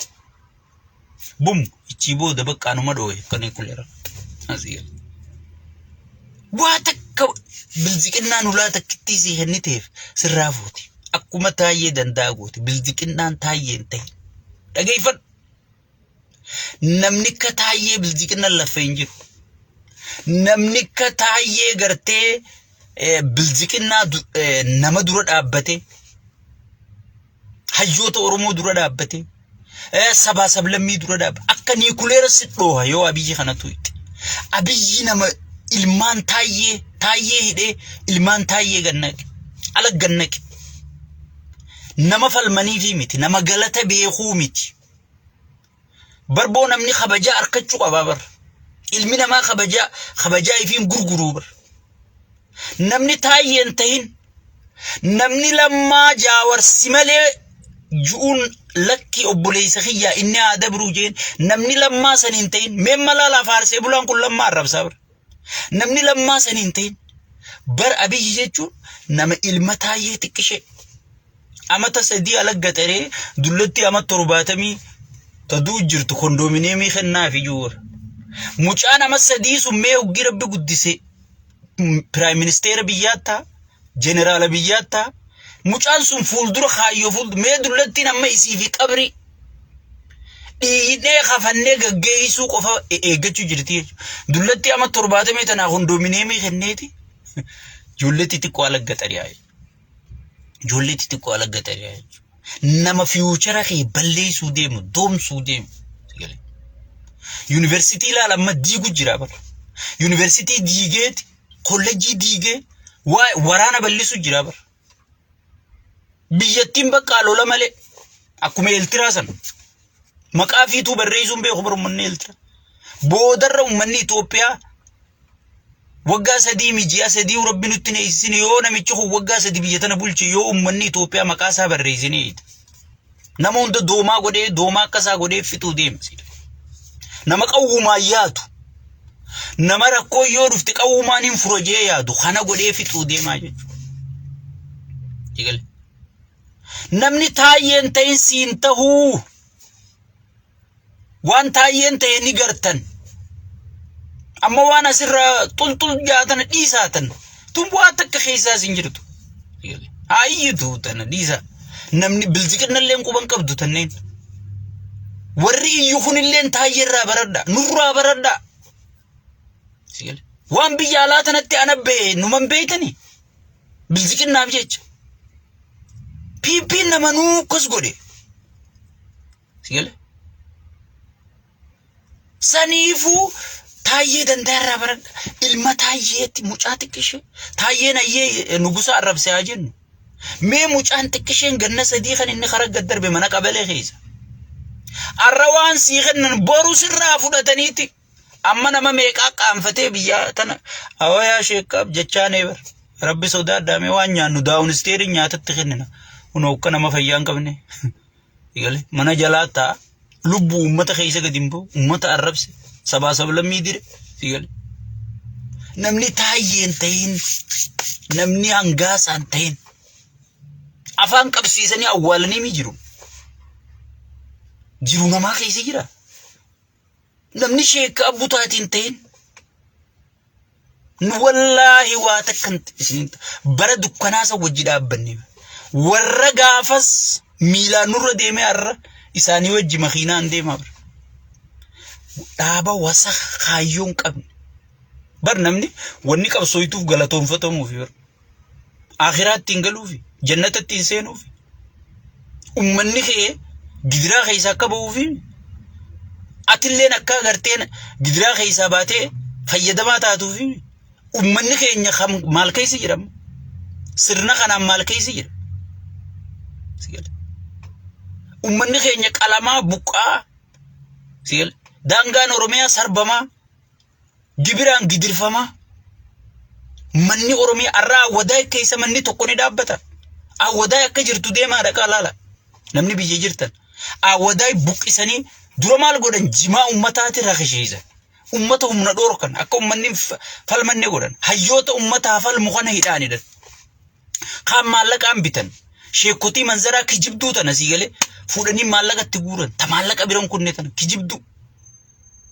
Bum ichii booda bakka anuma dhoohe kan kuleera. Asii gala. Waa takka bilziqinnaan hulaa takkittii sii kenniteef sirraa fuuti. Akkuma taayyee danda'a gooti. Bilziqinnaan taayyee hin ta'in. Dhageeffadhu. Namni akka taayyee bilziqinnaan lafa hin jiru. Namni akka taayyee gartee bilziqinnaa nama dura dhaabbatee hayyoota Oromoo dura dhaabbatee sabaa sablammii dura dhaabbate akka niikuleera si dhooha yoo Abiyyi kanatu itti. Abiyyi nama ilmaan taayyee taayyee hidhee ilmaan taayyee gannaqe ala gannaqe nama falmaniifii miti nama galata beekuu miti. Barboo namni kabajaa arkachuu qabaa bar. Ilmi namaa kabajaa kabajaa ifiin gurguruu bar. Namni taayyeen tahin namni lammaa jaawarsi malee ju'uun lakkii obboleessa kiyyaa inni haa dabruu jeen namni lammaa san hin tahin mee malaa lafa faarsee bulaan kun lammaa arrabsaa bar. Namni lammaa san hin tahin bar Abiyyi jechuun nama ilma taayyee xiqqishee. Amata 3 ala gaxaree dullatti ama 70 ta du'u jirtu kondomineemii kennaafi jiru. Mucaan ama 3 sun mee hoggii rabbi guddise piraayim ministeera biyyaa ta'a jeneraala biyyaa ta'a. Mucaan sun fuuldura kaayyoo fuuldura mee dullattiin amma isii fi qabrii dhiinee kafannee gaggeessuu qofa eeggachuu jirti jechuudha. Dullatti ama 70 tanaa kondomineemii kenneeti ijoollee xixiqqoo ala gaxariyaa. Ijoollee xixiqqoo ala gaxariyaa jechuudha. Nama fiyuuchara kee balleessuu deemu, doomsuu deemu. Yuunivarsiitii ilaala amma diigu jira bara. Yuunivarsiitii diigeeti, kollejjii diigee, waraana bal'isu jira bara. Biyyattiin bakka lola malee akkuma Eeltiraa sana. Maqaa fiituu barreessuun beeku bara uummanni Eeltiraa. Boodarra uummanni Itoophiyaa waggaa 3 mi ji'a 3 rabbi nutti hin eegsisine yoo namichi kun waggaa 3 biyya tana bulche yoo uummanni Itoophiyaa maqaa isaa barreessinee nama hunda doomaa godhee doomaa akka isaa godhee fixuu deema. Nama qawwumaan yaadu nama rakkoo yoo dhufte qawwumaan hin fura jee yaadu kana godhee fixuu deemaa jechuudha. Eegale. Namni taayyeen ta'in siin tahuu. Waan taayyeen ta'e ni gartan. Amma waan asirraa xulxul jaatana dhiisaatan. Tun bu'aa takka keessaas hin jirtu. Haa iyyitu tana dhiisaa. Namni bilziqinallee quban qabdu tanneen. Warri iyyu kunilleen taayyeerraa baradha. Nurraa baradha. Waan biyya alaa tanatti ana ba'e numan beeytanii. Bilziqinnaaf jecha. PP'n nama nuu akkas godhe. Si gale? Saniifuu taayyee danda'a irraa baradha. Ilma taayyeetti mucaa xiqqishee. Taayyeen ayyee nugusa arrabse haa jennu. Mee mucaan xiqqisheen ganna 3 kan inni karaa gad darbe mana qabalee keessa. Arra waan sii kennan boru sirraa fudhataniiti. Amma nama meeqaa qaanfatee biyya tana awayaa sheekkaaf jechaa nee bar. Rabbi sodaadhaa mee waan nyaannu daawunisteeriin nyaatatti kennina. Kunoo akka nama fayyaa hin qabne. Eegale mana jalaa ta'a. Lubbuu uummata keessa gadi hin bahu. Uummata arrabse. Sabaa sablammii dire. Eegale. Namni taayyee hin ta'in. Namni hangaasaa hin ta'in. Afaan qabsiisanii awwaalanii mi jiru. Jiru namaa keessa jira. Namni sheekka abbutaatiin ta'in. Nu wallaahi waa takka hin isiniin bara dukkanaa san wajji dhaabbanne. Warra gaafas miilaan nurra deemee har'a isaanii wajji makiinaan deemaa bara. Dhaaba wasa kaayyoo hin qabne. Bar namni wanni qabsooytuuf galatoonfatamuufi bar. Akhiraa ittiin galuufi jannata ittiin seenuufi. Ummanni kee gidiraa keessaa akka bahuufi atilleen akka agarteen gidiraa keessaa baatee fayyadamaa taatuufi ummanni keenya kam maal keessa jira amma? Sirna kanaan maal keessa jira? Si gale. Ummanni keenya qalamaa buqqaa si gale. Daangaan Oromiyaa sarbamaa gibiraan gidirfamaa manni Oromiyaa arraa Awwadaay keessa manni tokko ni dhaabbata. Awwadaay akka jirtu deemaa dhaqaa laala. Namni biyya jirtan. Awwadaay buqqisanii dura maal godhan jimaa uummataati rakishiisan. Uummata humna dhoorkan akka uummanni hin falmanne godhan. Hayyoota uummataa falmu kana hidhaanidha. Kaan maallaqaan bitan. Sheekotii manzaraa kijibduu tana sii galee fuudhanii maallaqa itti guuran. Ta maallaqa biran kunne tana kijibduu.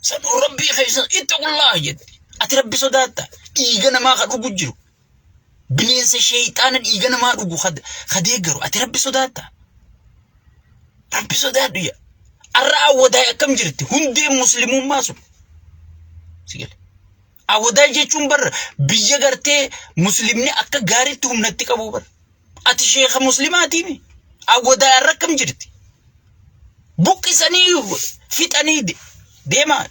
Sanuu rabbii keessa ittaqullaah jette. Ati rabbi sodaatta. Dhiiga namaa ka dhugu jiru. Bineensa sheeyxaana dhiiga namaa dhugu ka deeggaru. Ati rabbi sodaatta. Rabbi sodaadhu yaa. Arra awwadaay akkam jirti? Hundeen muslimummaa sun. Si gale. Awwadaay jechuun bar biyya gartee muslimni akka gaariitti humnatti qabu bar. Ati sheeka muslimaatiimi. Awwadaay arra akkam jirti? Buqqisanii fixanii deemaa.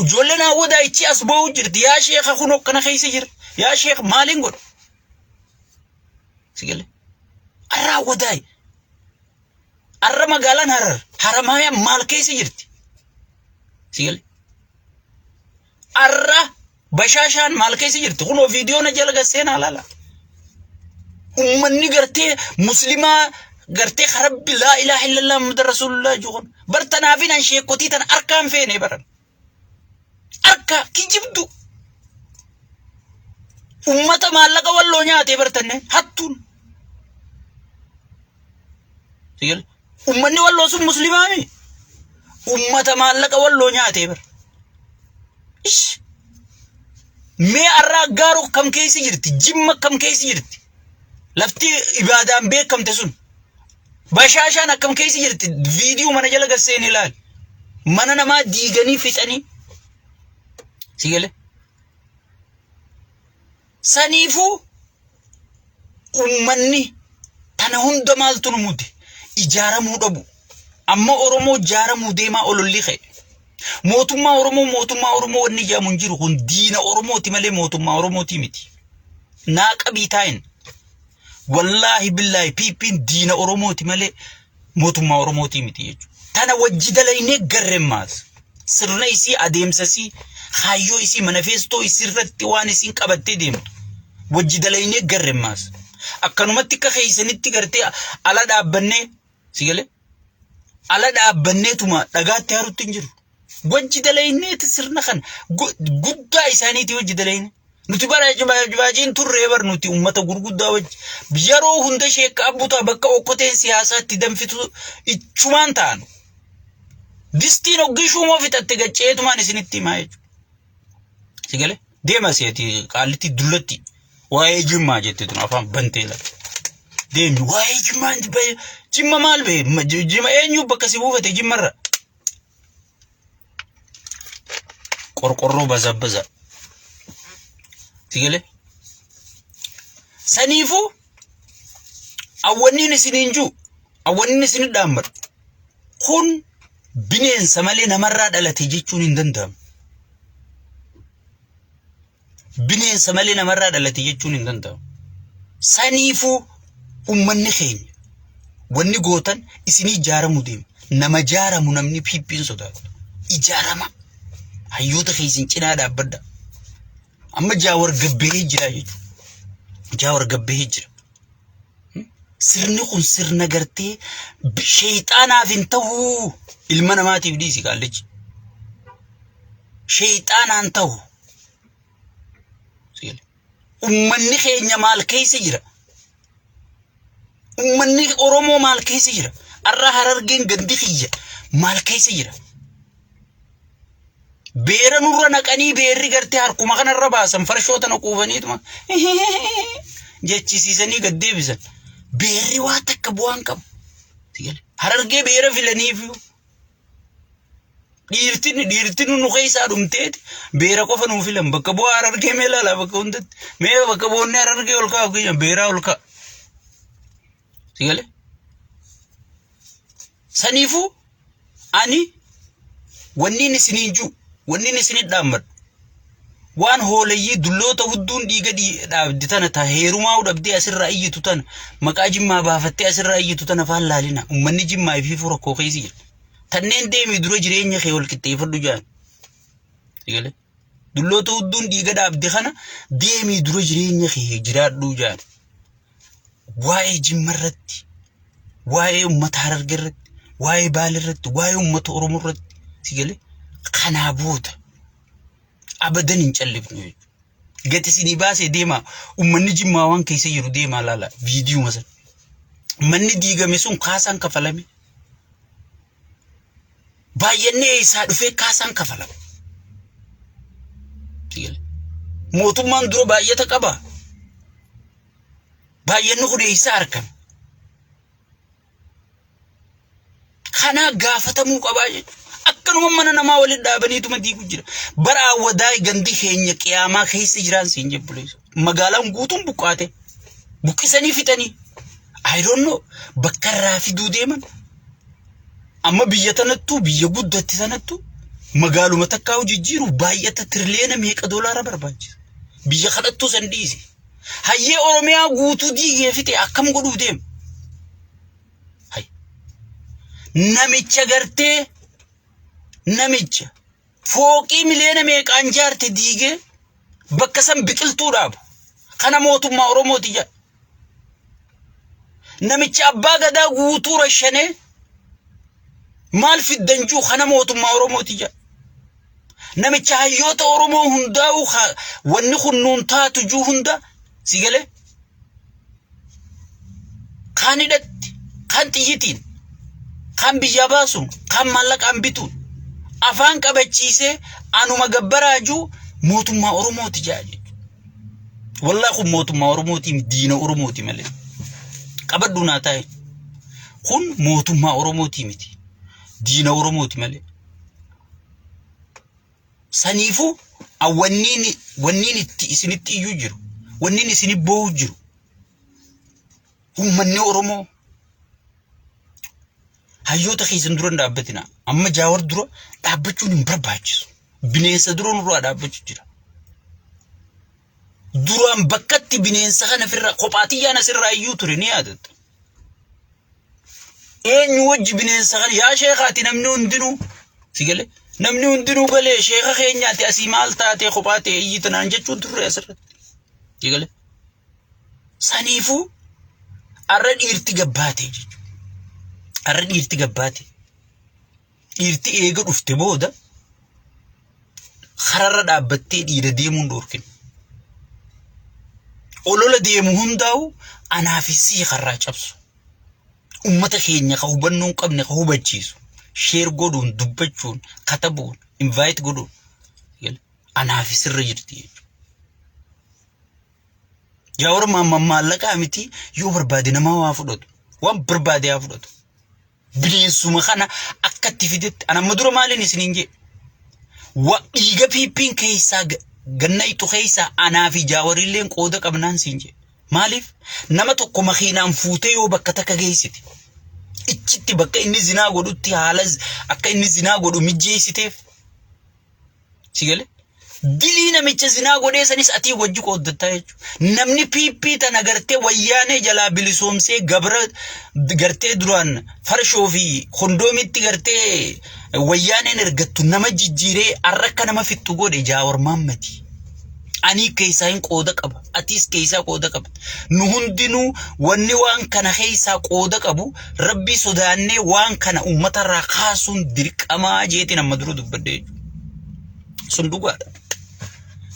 Ijoolleen awwadaa ichi as ba'uu jirti. Yaa sheeka kun akkana keessa jira. Yaa sheeka maaliin godha? Si gale. Arra awwadaay. Arra magaalaan Harar Haramaayaan maal keessa jirti? Si gale. Arra bashaashaan maal keessa jirti? Kunoo viidiyoo na jala gasseenaa laala. Ummanni gartee muslimaa gartee karabbi laa ilaaha illallah Muhammad rasuulullah jiru kun bar tanaafin an sheekotii tan harkaan feene baran. Harka kijibdu. Ummata maallaqa walloo nyaatee bartanne hattuun. Ummanni walloo sun muslimaami. Ummata maallaqa walloo nyaatee bar. Ish. Mee arraa gaaroo kam keessa jirti? Jimma kam keessa jirti? Lafti ibaadaan beekamte sun. Bashaashaan akkam keessa jirti? Viidiyoo mana jala gasseen ilaali. Mana namaa diiganii fixanii. Si galee? Saniifuu ummanni tana hunda maaltu nu mute? Ijaaramuu dhabu. Amma Oromoo ijaaramuu deemaa ololli ka'e. Mootummaa Oromoo mootummaa Oromoo wanni ijaamu hin jiru kun diina Oromooti malee mootummaa Oromooti miti. Naa qabii taa'in. Wallaahi billaahi PPn diina Oromooti malee mootummaa Oromootii miti jechuudha. Tana wajji dalaynee garremmaas. Sirna isii adeemsa isii kaayyoo isii manifeestoo isii irratti waan isiin qabattee deemtu wajji dalaynee garremmaas. Akkanumatti akka keessanitti gartee ala dhaabbannee si galee ala dhaabbanneetuma dhagaatti harutti hin jiru. Wajji dalayneeti sirna kana guddaa isaaniiti wajji dalayne. Nuti bara baajiin turree bar nuti uummata gurguddaa wajji yeroo hunda sheekka abbutaa bakka okkoteen siyaasaatti danfitu ichumaan ta'an. Distiin hoggii shuumoo fixatte gacceetumaan isinitti himaa jechuudha. Si galee deema seeti qaallitti dullatti waa'ee jimmaa jette tun afaan bantee lafa. Deemi waa'ee jimmaa jimma maal bee jimma eenyu bakka si buufate jimmarra. Qorqorroo bazabbaza. Si galee saniifuu awwanniin isiniin jiru awwanniin isin dhaammatu kun bineensa malee namarraa dhalate jechuun hin danda'amu. Bineensa malee namarraa dhalate jechuun hin danda'amu. Saniifuu ummanni keenya wanni gootan isinii ijaaramuu deema. Nama ijaaramu namni PP'n sodaatu. Ijaarama. Hayyoota keessan cinaa dhaabbadha. Amma Jaawar gabbahee jira jechuudha. Jaawar gabbahee jira. Sirni kun sirna gartee sheeyxaanaaf hin ta'u ilma namaatiif dhiisi qaallichi. Sheeyxaanaan ta'u. Ummanni keenya maal keessa jira? Ummanni Oromoo maal keessa jira? Arra Harargeen gandi kiyya maal keessa jira? Beera nurra naqanii beerri gartee harkuma kanarra baasan farshoo tana quufaniituma jechisiisanii gad deebisan. Beerri waa takka bu'aan qabu. Harargee beera filaniif dhiirtinni dhiirtinni nu keessaa dhumteeti beera qofa nuu filan bakka bu'aa Harargee mee ilaalaa bakka hundatti mee bakka bu'oonni Harargee ol ka'a kiyya beeraa ol ka'a. Sigalee? Saniifuu ani wanniin isiniin jiru wanniin isinit dhaammadhu waan hooleyyii dulloota hudduun dhiiga dhaabde tana ta heerumaa dhabdee asirraa iyyitu tana maqaa jimmaa baafattee asirraa iyyitu tana faan laalina ummanni jimmaa ifiifuu rakkoo keessa jira. Tanneen deemii dura jireenya kee wal qixxeeffadhu jaan. Sigalee? Dulloota hudduun dhiiga dhaabde kana deemii dura jireenya kee jiraadhu jaan. Waa'ee Jimma irratti, waa'ee uummata Hararge irratti, waa'ee Baale irratti, waa'ee uummata Oromoo irratti si galee kanaa booda abadan hin callifnu jechuudha. Gati isinii baasee deemaa uummanni Jimmaa waan keessa jiru deemaa laala viidiyuma sana. Manni diigame sun kaasaan kafalame. Baay'annee eessaa dhufee kaasaan kafalama. Si galee. Mootummaan dura baay'ata qaba. Baay'anni kun eessaa argame? Kanaa gaafatamuu qabaa jechuudha. Akkanuma mana namaa walitti dhaabaniituma diigu jira. Bara awwadaa gandi keenya qiyaamaa keessa jiraan siin jebbuleessu. Magaalaan guutuun buqqaate. Buqqisanii fixanii. I don't know. Bakka irraa fiduu deeman. Amma biyya tanattuu biyya guddatti tanattuu magaaluma takkaa jijjiiruuf baay'ata tiriliyoona meeqa doolaara barbaachisa. Biyya kadhattuu san dhiisi. Hayyee Oromiyaa guutuu diigee fixe akkam godhuuf deema? Hay. Namicha gartee namicha fooqii miliyoona meeqaan jaarte diigee bakka san biqiltuu dhaabu. Kana mootummaa Oromooti jedha. Namicha abbaa gadaa guutuu rashanee maal fiddan juu kana mootummaa Oromooti jedha. Namicha hayyoota Oromoo hundaa'u wanni kun nuun taatu juu hunda si galee kaan hidhatti, kaan xiyyitiin, kaan biyyaa baasuun, kaan maallaqaan bituun afaan qabachiisee anuma gabbaraa juu mootummaa Oromooti jaa jechuudha. Wallaa kun mootummaa Oromooti diina Oromooti malee. Qabadhu naa taa'e. Kun mootummaa Oromooti miti. Diina Oromooti malee. Saniifuu wanniin wanniin itti isinitti iyyuu jiru, wanniin isini boo'u jiru. Uummanni Oromoo hayyoota keessan dura hin dhaabbatina. Amma Jaawar dura dhaabbachuun hin barbaachisu. Bineensa dura nurraa dhaabbachuu jira. Duraan bakkatti bineensa kana firra kophaatiyyaan asirraa iyyuu ture ni yaadatta. Eenyu wajji bineensa kana yaa sheekaati namni hundinuu si galee namni hundinuu galee sheeka keenyaati asii maal taatee kophaa ta'e iyyita naan jechuun turre asirratti. Si galee. Saniifuu arra dhiirti gabbaate jechuudha. Arra dhiirti gabbaate. Dhiirti eega dhufte booda kararra dhaabbattee dhiira deemuun dhoorkine. Olola deemu hundaa'u anaa fi sii karraa cabsu. Ummata keenya ka hubannoo hin qabne ka hubachiisu. Sheer godhuun, dubbachuun, katabuun, invite godhuun. Anaa fi sirra jirti jechuudha. Jaawar maamman maallaqaa miti yoo barbaade namaa waa fudhatu. Waan barbaade haa fudhatu. Bineensuma kana akka itti fidetti an amma dura maaliin isiniin jee wa dhiiga piippiin keessaa ganna ixu keessaa anaa fi jaawarilleen qooda qabnaan siin jee. Maaliif nama tokko makiinaan fuutee yoo bakka takka geessite ichitti bakka inni zinaa godhutti haala akka inni zinaa godhu mijjeessiteef Si galee? Dilii namicha zinaa godhee sanis atii wajji qooddattaa jechuudha. Namni PP tana gartee wayyaanee jalaa bilisoomsee gabra gartee duraan farshoo fi kondoomitti gartee wayyaaneen ergattu nama jijjiiree arra akka nama fixxu godhe Jaawar Maammadi. Ani keessaa hin qooda qaba. Atis keessaa qooda qabda. Nu hundinuu wanni waan kana keessaa qooda qabu rabbii sodaannee waan kana uummatarraa kaasuun dirqamaa jeetiin amma dura dubbadde jechuudha. Sun dhugaadha.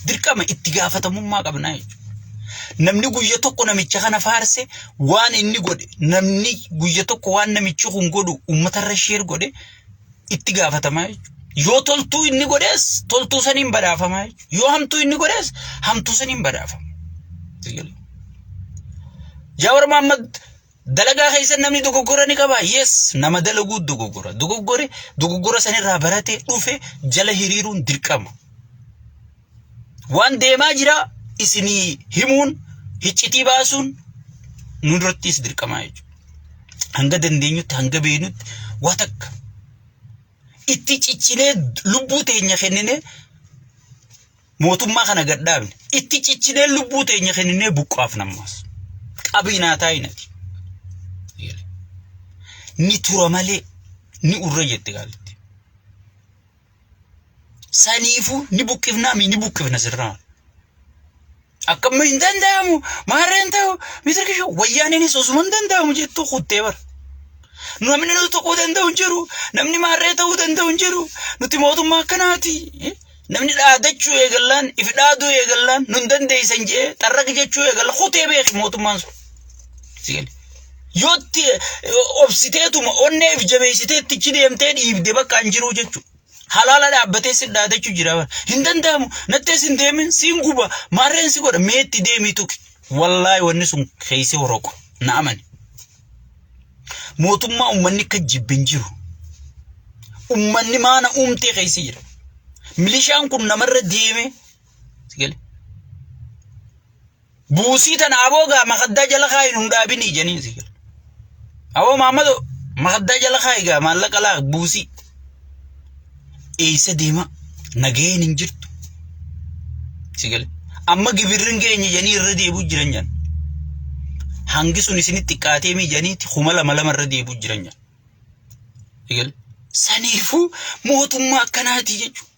Dirqama itti gaafatamummaa qabnaa jechuudha. Namni guyya tokko namicha kana faarse waan inni godhe namni guyya tokko waan namichi kun godhu uummatarra sheer godhe itti gaafatamaa jechuudha. Yoo toltuu inni godhes toltuu saniin badhaafamaa jechuudha. Yoo hamtuu inni godhes hamtuu saniin badhaafama. Jaawar Mahammad dalagaa keessa namni dogoggora ni qaba. Yes, nama dalaguu dogoggora. Dogoggore dogoggora sanirraa baratee dhufe jala hiriiruun dirqama. Waan deemaa jira isinii himuun hiccitii baasuun nu durattis dirqamaa jechuudha. Hanga dandeenyutti hanga beeknutti waa takka itti ciccinee lubbuu teenya kenninee mootummaa kana gad dhaabne itti ciccinee lubbuu teenya kenninee buqqaaf nammaas. Qabiinaa taa'inati. Ni tura malee ni urra jette gaalitti. Saniifuu ni buqqifnaa mi ni buqqifna sirnaa. Akkam hin danda'amu maarreen ta'u mitir kishoo wayyaaniinis osuma hin danda'amu jettuu kuttee bara. Namni nu tuquu danda'u hin jiru. Namni maarree ta'uu danda'u hin jiru. Nuti mootummaa akkanaati. Namni dhaadachuu eegallaan if dhaaduu eegallaan nun dandeessan jee xarraq jechuu eegalla kutee beeki mootummaan sun. Si gale. Yoo itti obsiteetuma onnee if jabeessitee ittichi deemtee dhiibde bakka hin jiru jechuudha. Halaala dhaabbatee si dhaadachuu jira. Hin danda'amu. Nattees hin deemin siin guba. Maarreen si godha. Meetti deemii tuqi. Wallaahi wanni sun keessi horoqa. Na amani. Mootummaa uummanni akka jibbe hin jiru. Uummanni maana uumtee keessa jira. Milishaan kun namarra deemee. Si gale. Buusii tana aboo gaa makaddaa jala kaayi nun dhaabini janii si gala. Aboo Maammadoo makaddaa jala kaayi gaa maallaqa laa buusii. Eessa deema nagaheen hin jirtu. Si gala. Amma gibirri hin geenye janii irra deebi'u jiran jan. Hangi sun isinitti xiqqaatee mii janiiti 2000 irra deebi'u jiran jan. Si gala. Saniifuu mootummaa akkanaati jechuudha.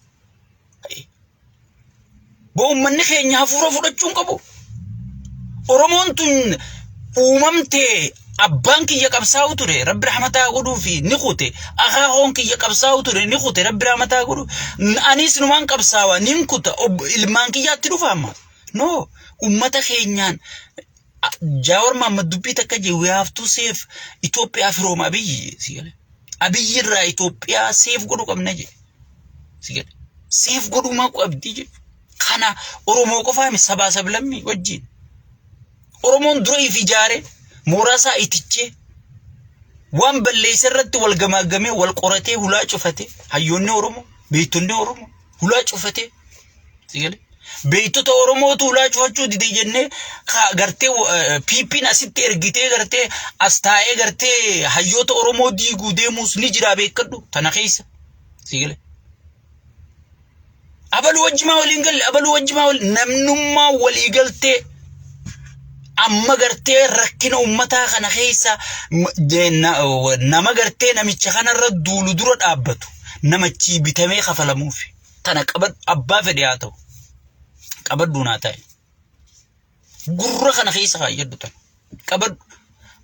Boo uummanni keenya hafuura fudhachuu hin qabu. Oromoon tun uumamtee abbaan kiyya qabsaa'u ture rabbi rahmataa godhuu fi ni kute akaakoon kiyya qabsaa'u ture ni kute rabbi rahmataa godhu anis numaan qabsaawa nin kuta ilmaan kiyyaatti dhufa amma no ummata keenyaan Jaawar Mahammad dubbii takka jee we have to save Itoophiyaa from Abiyyi si gale. Abiyyi irraa Itoophiyaa save godhuu qabna jee. Si gale. Save godhuu maa qabdi jee. Kana Oromoo qofaa miti sabaa sablammii wajjin. Oromoon dura if ijaare mooraa isaa itichee waan balleessa irratti wal gamaagamee wal qoratee hulaa cufate hayyoonni Oromoo beektonni Oromoo hulaa cufatee Si galee? Beektota Oromootu hulaa cufachuu dide jennee gartee PP'n asitti ergitee gartee as taa'ee gartee hayyoota Oromoo diiguu deemuus ni jira beekadhu tana keessa. Si galee? Abaluu wajjimaa waliin galle abaluu wajjimaa waliin namnummaa walii galtee amma gartee rakkina ummataa kana keessa nama gartee namicha kanarra duulu dura dhaabbatu namachii bitamee kafalamuufi. Tana qabadhu abbaa fedhe haa ta'u. Qabadhu naa ta'i. Gurra kana keessa kaayyadhu tana. Qabadhu.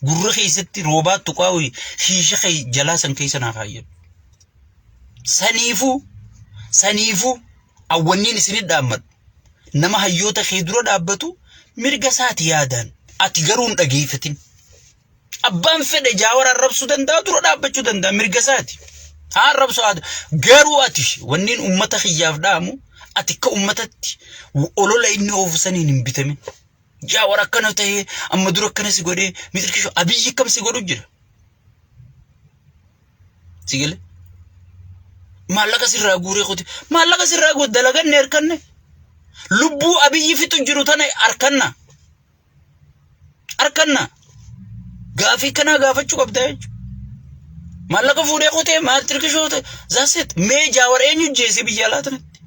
Gurra keessatti roobaa tuqaa hiisha kee jalaa san keessa naa kaayyadhu. Saniifuu saniifuu awwanniin isinit dhaammadhu. Nama hayyoota kee dura dhaabbatu mirga isaati yaadaan. Ati garuu hin dhageeffatin. Abbaan fedhe Jaawar arrabsuu danda'a dura dhaabbachuu danda'a mirga isaati. Haa arrabsu haa garuu ati wanniin ummata kiyyaaf dhaamu ati akka ummatatti olola inni oofu saniin hin bitamin. Jaawar akkana ta'ee amma dura akkana si godhee mitirkisho Abiyyi akkam si godhu jira. Si galee? Maallaqa sirraa guuree qote maallaqa sirraa guure dalaganne harkanne lubbuu Abiyyi fixu jiru tana harkanna. Harkanna. Gaafii kanaa gaafachuu qabda jechuudha. Maallaqa fuudhee qotee maal tirkishoo ta'e zaaset mee Jaawar eenyu jeese biyya alaa tanatti.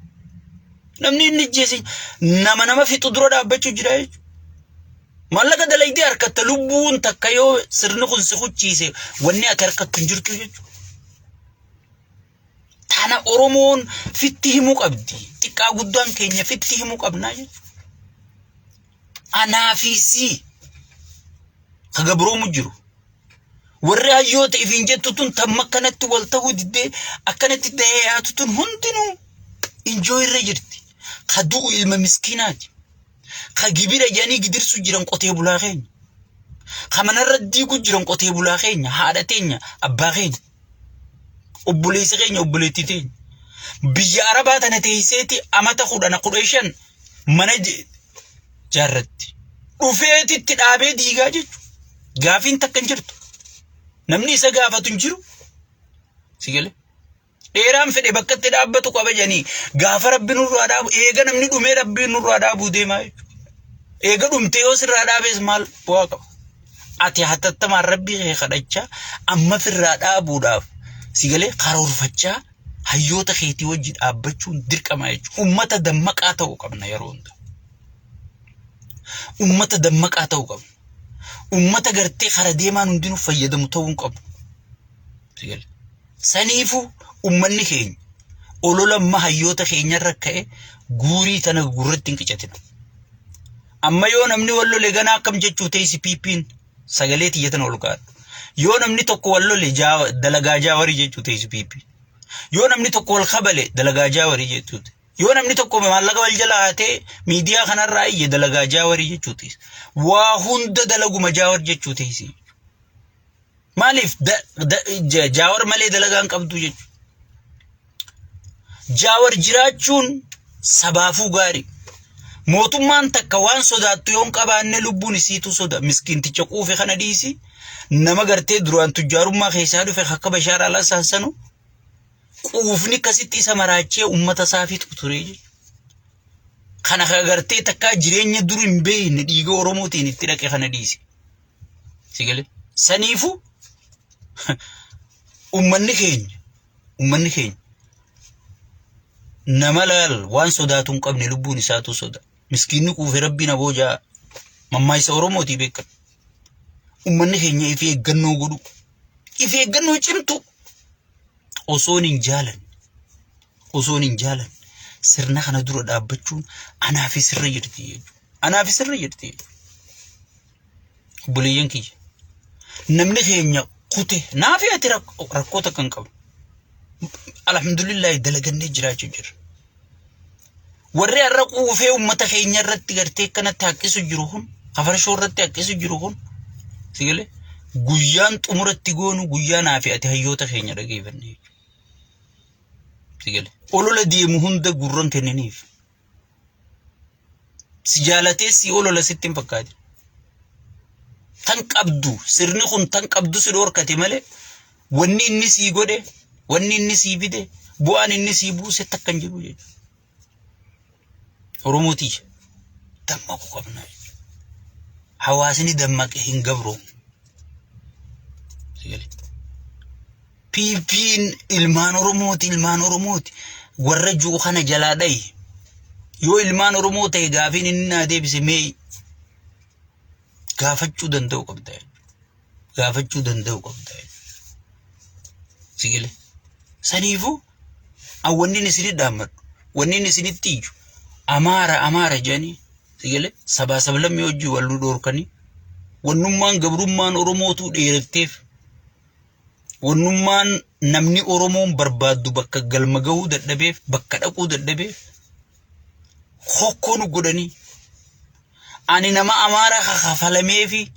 Namni inni jeese nama nama fixu dura dhaabbachuu jira jechuudha. Maallaqa dalaydee harkatta lubbuun takka yoo sirni kun si kuchiise wanni ati harkattu hin jirtu jechuudha. Tana Oromoon fitti himuu qabdi. Xiqqaa guddaan keenya fitti himuu qabnaa jechuudha. Anaa fi sii ka gabroomu jiru. Warri hayyoota ifiin jettu tun tamma akkanatti wal ta'uu diddee akkanatti dahee yaatu tun hundinuu injoo irra jirti. Ka du'u ilma miskiinaati. Ka gibira jedhanii gidirsu jiran qotee bulaa keenya. Ka manarra diigu jiran qotee bulaa keenya, haadha teenya, abbaa keenya, obboleessa keenya, obboleettii teenya. Biyya Arabaa tana teesseeti amata 10 15 mana jaarratti. Dhufeetitti dhaabee diigaa jechuudha. Gaafiin takka hin jirtu. Namni isa gaafatu hin jiru. Si galee? Dheeraan fedhe bakka itti dhaabbatu qaba jedhanii gaafa rabbi nurraa dhaabu eega namni dhumee rabbi nurraa dhaabuu deemaa jechuudha. Eega dhumtee yoo sirraa dhaabees maal bu'aa qaba? Ati hatattamaan rabbii kee kadhachaa amma firraa dhaabuudhaaf si galee karoorfachaa hayyoota keetii wajji dhaabbachuun dirqama jechuudha. Ummata dammaqaa ta'uu qabna yeroo hunda. Ummata dammaqaa ta'uu qabna. Ummata gartee kara deemaan hundinuu fayyadamu ta'uu hin qabu. Si galee. Saniifuu ummanni keenya olola amma hayyoota keenyarra ka'e guurii tana gurratti hin qicatin. Amma yoo namni wal lole ganaa akkam jechuu teessi PP'n sagalee tiyya tana ol kaa'adhu. Yoo namni tokko wal lole dalagaa jaawarii jechuu teessi PP. Yoo namni tokko wal kabale dalagaa jaawarii jechuu teessi. Yoo namni tokko maallaqa wal jala hatee miidiyaa kanarraa iyye dalagaa jaawarii jechuu teessi. Waa hunda dalaguma jaawar jechuu teessi. Maaliif Jaawar malee dalagaa hin qabdu jechuudha. Jaawar jiraachuun sabaafuu gaarii. Mootummaan takka waan sodaattu yoo hin qabaanne lubbuun isiitu soda. Miskiinticha quufe kana dhiisi. Nama gartee duraan tujjaarummaa keessaa dhufe akka Bashaar al-Assad sanu quufni akkasitti isa maraachee uummata isaa fixu ture jechuudha. Kana gartee takkaa jireenya dur hin beekne dhiiga Oromootiin itti dhaqe kana dhiisi. Si galee? Saniifuu ummanni keenya nama laal waan sodaatu hin qabne lubbuun isaatu soda. Miskiinni quufe rabbiin aboo jaa mammaayisa Oromootii beekan. Ummanni keenya if eeggannoo godhu. If eeggannoo cimtu osoon hin jaalanne osoon hin jaalanne sirna kana dura dhaabbachuun anaaf sirra jirti jechuudha. Anaaf sirra jirti jechuudha. Obboleeyyan kiyya. Namni keenya kute naafi ati rakkoo takka hin qabnu. Alhamdulillahi dalagannee jiraachuu jirra. Warri har'a quufee uummata keenya irratti gartee akkanatti haqqisu jiru kun, kafarshoo irratti haqqisu jiru kun, si galee guyyaan xumuratti goonu guyyaa naafi ati hayyoota keenya dhageeffanne jechuudha. Si galee olola deemu hunda gurran kenniniif. Si jaalatee si olola sitti hin fakkaatin. Tan qabdu sirni kun tan qabdu si dhoorkate malee wanni inni sii godhe wanni inni sii fide bu'aan inni sii buuse takka hin jiru jechuudha. Oromoo tiyya dammaquu qabna jechuudha. Hawaasni dammaqe hin gabroomu. Si galee? PPn ilmaan Oromooti ilmaan Oromooti warra jiru kana jalaa dhayi. Yoo ilmaan Oromoo ta'e gaafiin inni naa deebise mee gaafachuu danda'u qabda. Gaafachuu danda'u qabda. Sigile. Saniifuu wanni inni isinitti dhaammadhu wanni inni isinitti iyyu Amaara Amaara jedhanii sigile sabaa sablammii hojii wal nu dhoorkanii wannummaan gabrummaan Oromootuu dheeratteef Wannummaan namni Oromoon barbaaddu bakka galma gahuu dadhabeef, bakka dhaquu dadhabeef hokkoo nu godhanii. Ani nama Amaaraa kakafalameefi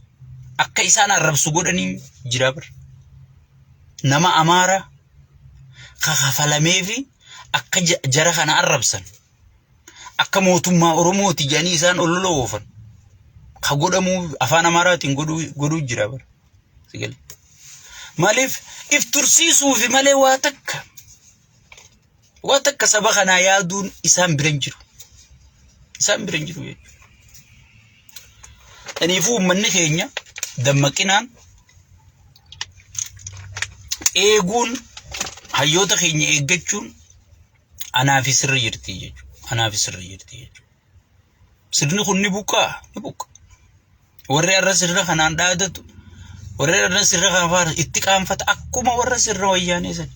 akka isaan arrabsu godhanii jira bar. Nama Amaaraa kakafalameefi akka jara kana arrabsan akka mootummaa Oromooti jedhanii isaan olola oofan ka godhamuu afaan Amaaraatiin godhuu jira bar. Si gale. Maaliif if tursiisuufi malee waa takka saba kanaa yaaduun isaan bira hin jiru. Isaan bira hin jiru jechuudha. Kanaafuu uummanni keenya dammaqinaan eeguun hayyoota keenya eeggachuun anaafi sirra jirti jechuudha. Anaafi sirra jirti jechuudha. Sirni kun ni buqqaa ni buqqa. Warri har'a sirna kanaan dhaadatu warri har'a sirna kana faarsu itti qaanfata akkuma warra sirna wayyaanee sani.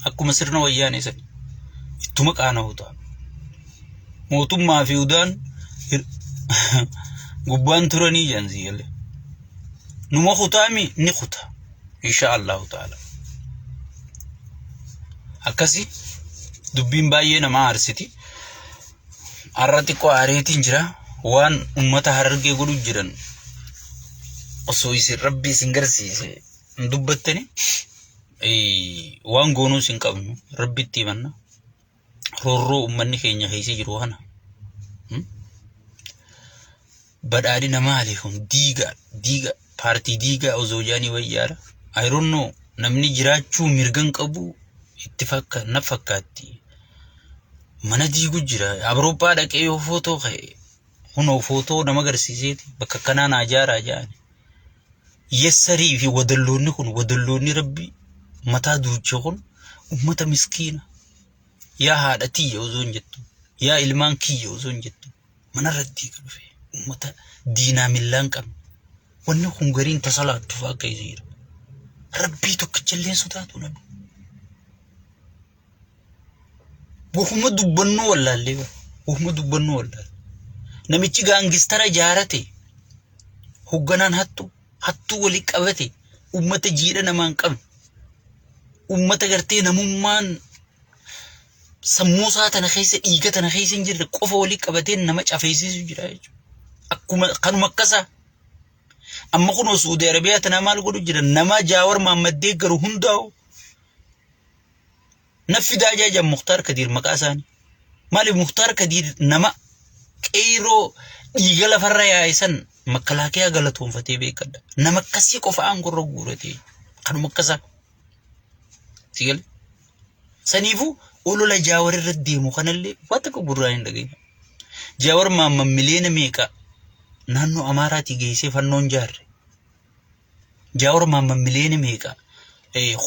Akkuma sirna wayyaanee sani. Ittuma qaana'u ta'a. Mootummaa fi udaan Gubbaan turanii jedhan sii galee. Numa kutaami ni kuta. Insha Allahu ta'ala. Akkasi dubbiin baay'ee nama aarsiti. Har'a xiqqoo aareetiin jira. Waan ummata Harargee godhu jiran osoo isin rabbi isin garsiise hin dubbattani waan goonuus hin qabnu rabbitti himanna. Roorroo ummanni keenya keessa jiru kana. Badhaadhina maali kun diigaa diiga paartii diigaa osoo jaanii wayyaadha. I don't know namni jiraachuu mirga hin qabu itti fakka na fakkaatti. Mana diigu jira. Awurooppaa dhaqee yoo footoo ka'e kunoo footoo nama agarsiiseeti bakka kanaa naa jaaraa jedhan. Yessarii fi wadalloonni kun wadalloonni rabbi mataa duuche kun ummata miskiina. Yaa haadha tiyya osoo hin jettu yaa ilmaan kiyya osoo hin jettu manarra diiga dhufe ummata diinaa millaa hin qabne. Wanni kun gariin tasalaattu fa'aa keessa jira. Rabbii tokkichallee hin sodaatu namni. Wahuma dubbannuu wallaallee bara. Wahuma dubbannuu wallaalle. Namichi gaangistara jaarate hogganaan hattu hattuu walii qabate ummata jiidha namaa hin qabne ummata gartee namummaan sammuu isaa tana keessa dhiiga tana keessa hin jirre qofa walii qabatee nama cafeessisu jira jechuudha. Akkuma kanuma akkasaa. Amma kunoo Suudi Arabiyaa tanaa maal godhu jira nama Jaawar Mahammad deeggaru hundaa'u Na fidaa jaa Muktaar Kadiir maqaa isaanii. Maaliif Muktaar Kadiir nama qeyroo dhiiga lafarra yaa'e san makalaakiyaa galatoonfatee beekadha. Nama akkasii qofa aangorra guuratee kanuma akkasaa. Si galee? Saniifuu olola Jaawar irra deemu kanallee waan takka gurraan hin dhageenye. Jaawar maamman miliyoona meeqa naannoo Amaaraatii geessee fannoon jaarre. Jaawar Mahammad miliyoona meeqa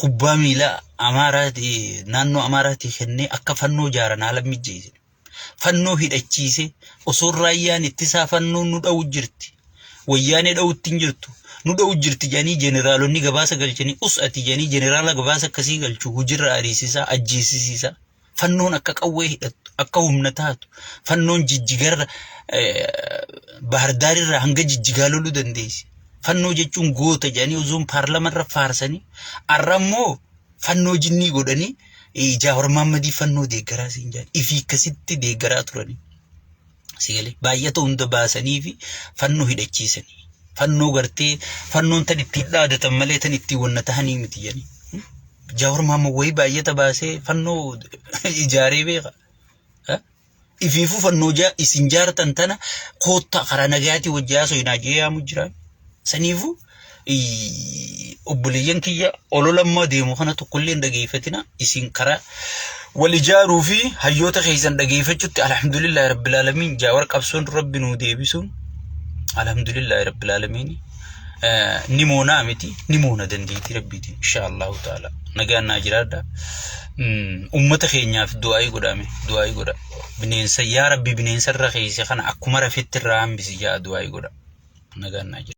kubbaa miilaa Amaaraatii naannoo Amaaraatii kennee akka fannoo jaaran haala mijjeesse. Fannoo hidhachiise osoo raayyaan ittisaa fannoo nu dha'u jirti. Wayyaanee dha'utti hin jirtu. Nu dha'u jirti jedhanii jeneraalonni gabaasa galchanii us ati jedhanii jeneraala gabaasa akkasii galchu hujirra ariisisaa ajjeesisiisaa. Fannoon akka qawwee hidhattu, akka humna taatu, fannoon jijjigarra Baahardaarirraa hanga jijjigaa loluu dandeessi. Fannoo jechuun goota jedhanii osoon paarlamarra faarsanii har'a immoo fannoo jinnii godhanii Jaawar Mahammadii fannoo deeggaraa siin jedhan ifii akkasitti deeggaraa turanii. Sigalee baay'ata hunda baasanii fi fannoo hidhachiisanii. Fannoo gartee fannoon tan ittiin dhaadatan malee tan ittiin wanna tahanii miti jedhanii. Jaawar Mahammad wayii baay'ata baasee fannoo ijaaree beeka. Ifiifuu fannoo isin jaartan tana koottaa karaa nagayaatii wajji haasofnaa jee yaamu jira. Saniifuu obboleeyyan kiyya olola ammaa deemu kana tokkollee hin dhageeffatina isin karaa wal ijaaruu fi hayyoota keessan dhageeffachutti alhamdulillahi rabbil aalamiin jaawar qabsoon rabbi nuu deebisuun alhamdulillahi rabbil aalamiin ni moonaa miti ni moona dandeettii rabbiitiin insha Allahu ta'ala nagaan naa jiraadha ummata keenyaaf du'aa'ii godhame du'aa'ii godha bineensa yaa rabbi bineensa irra keessa kana akkuma rafetti irraa hambisi jaa du'aa'ii godha nagaan naa jiraadha.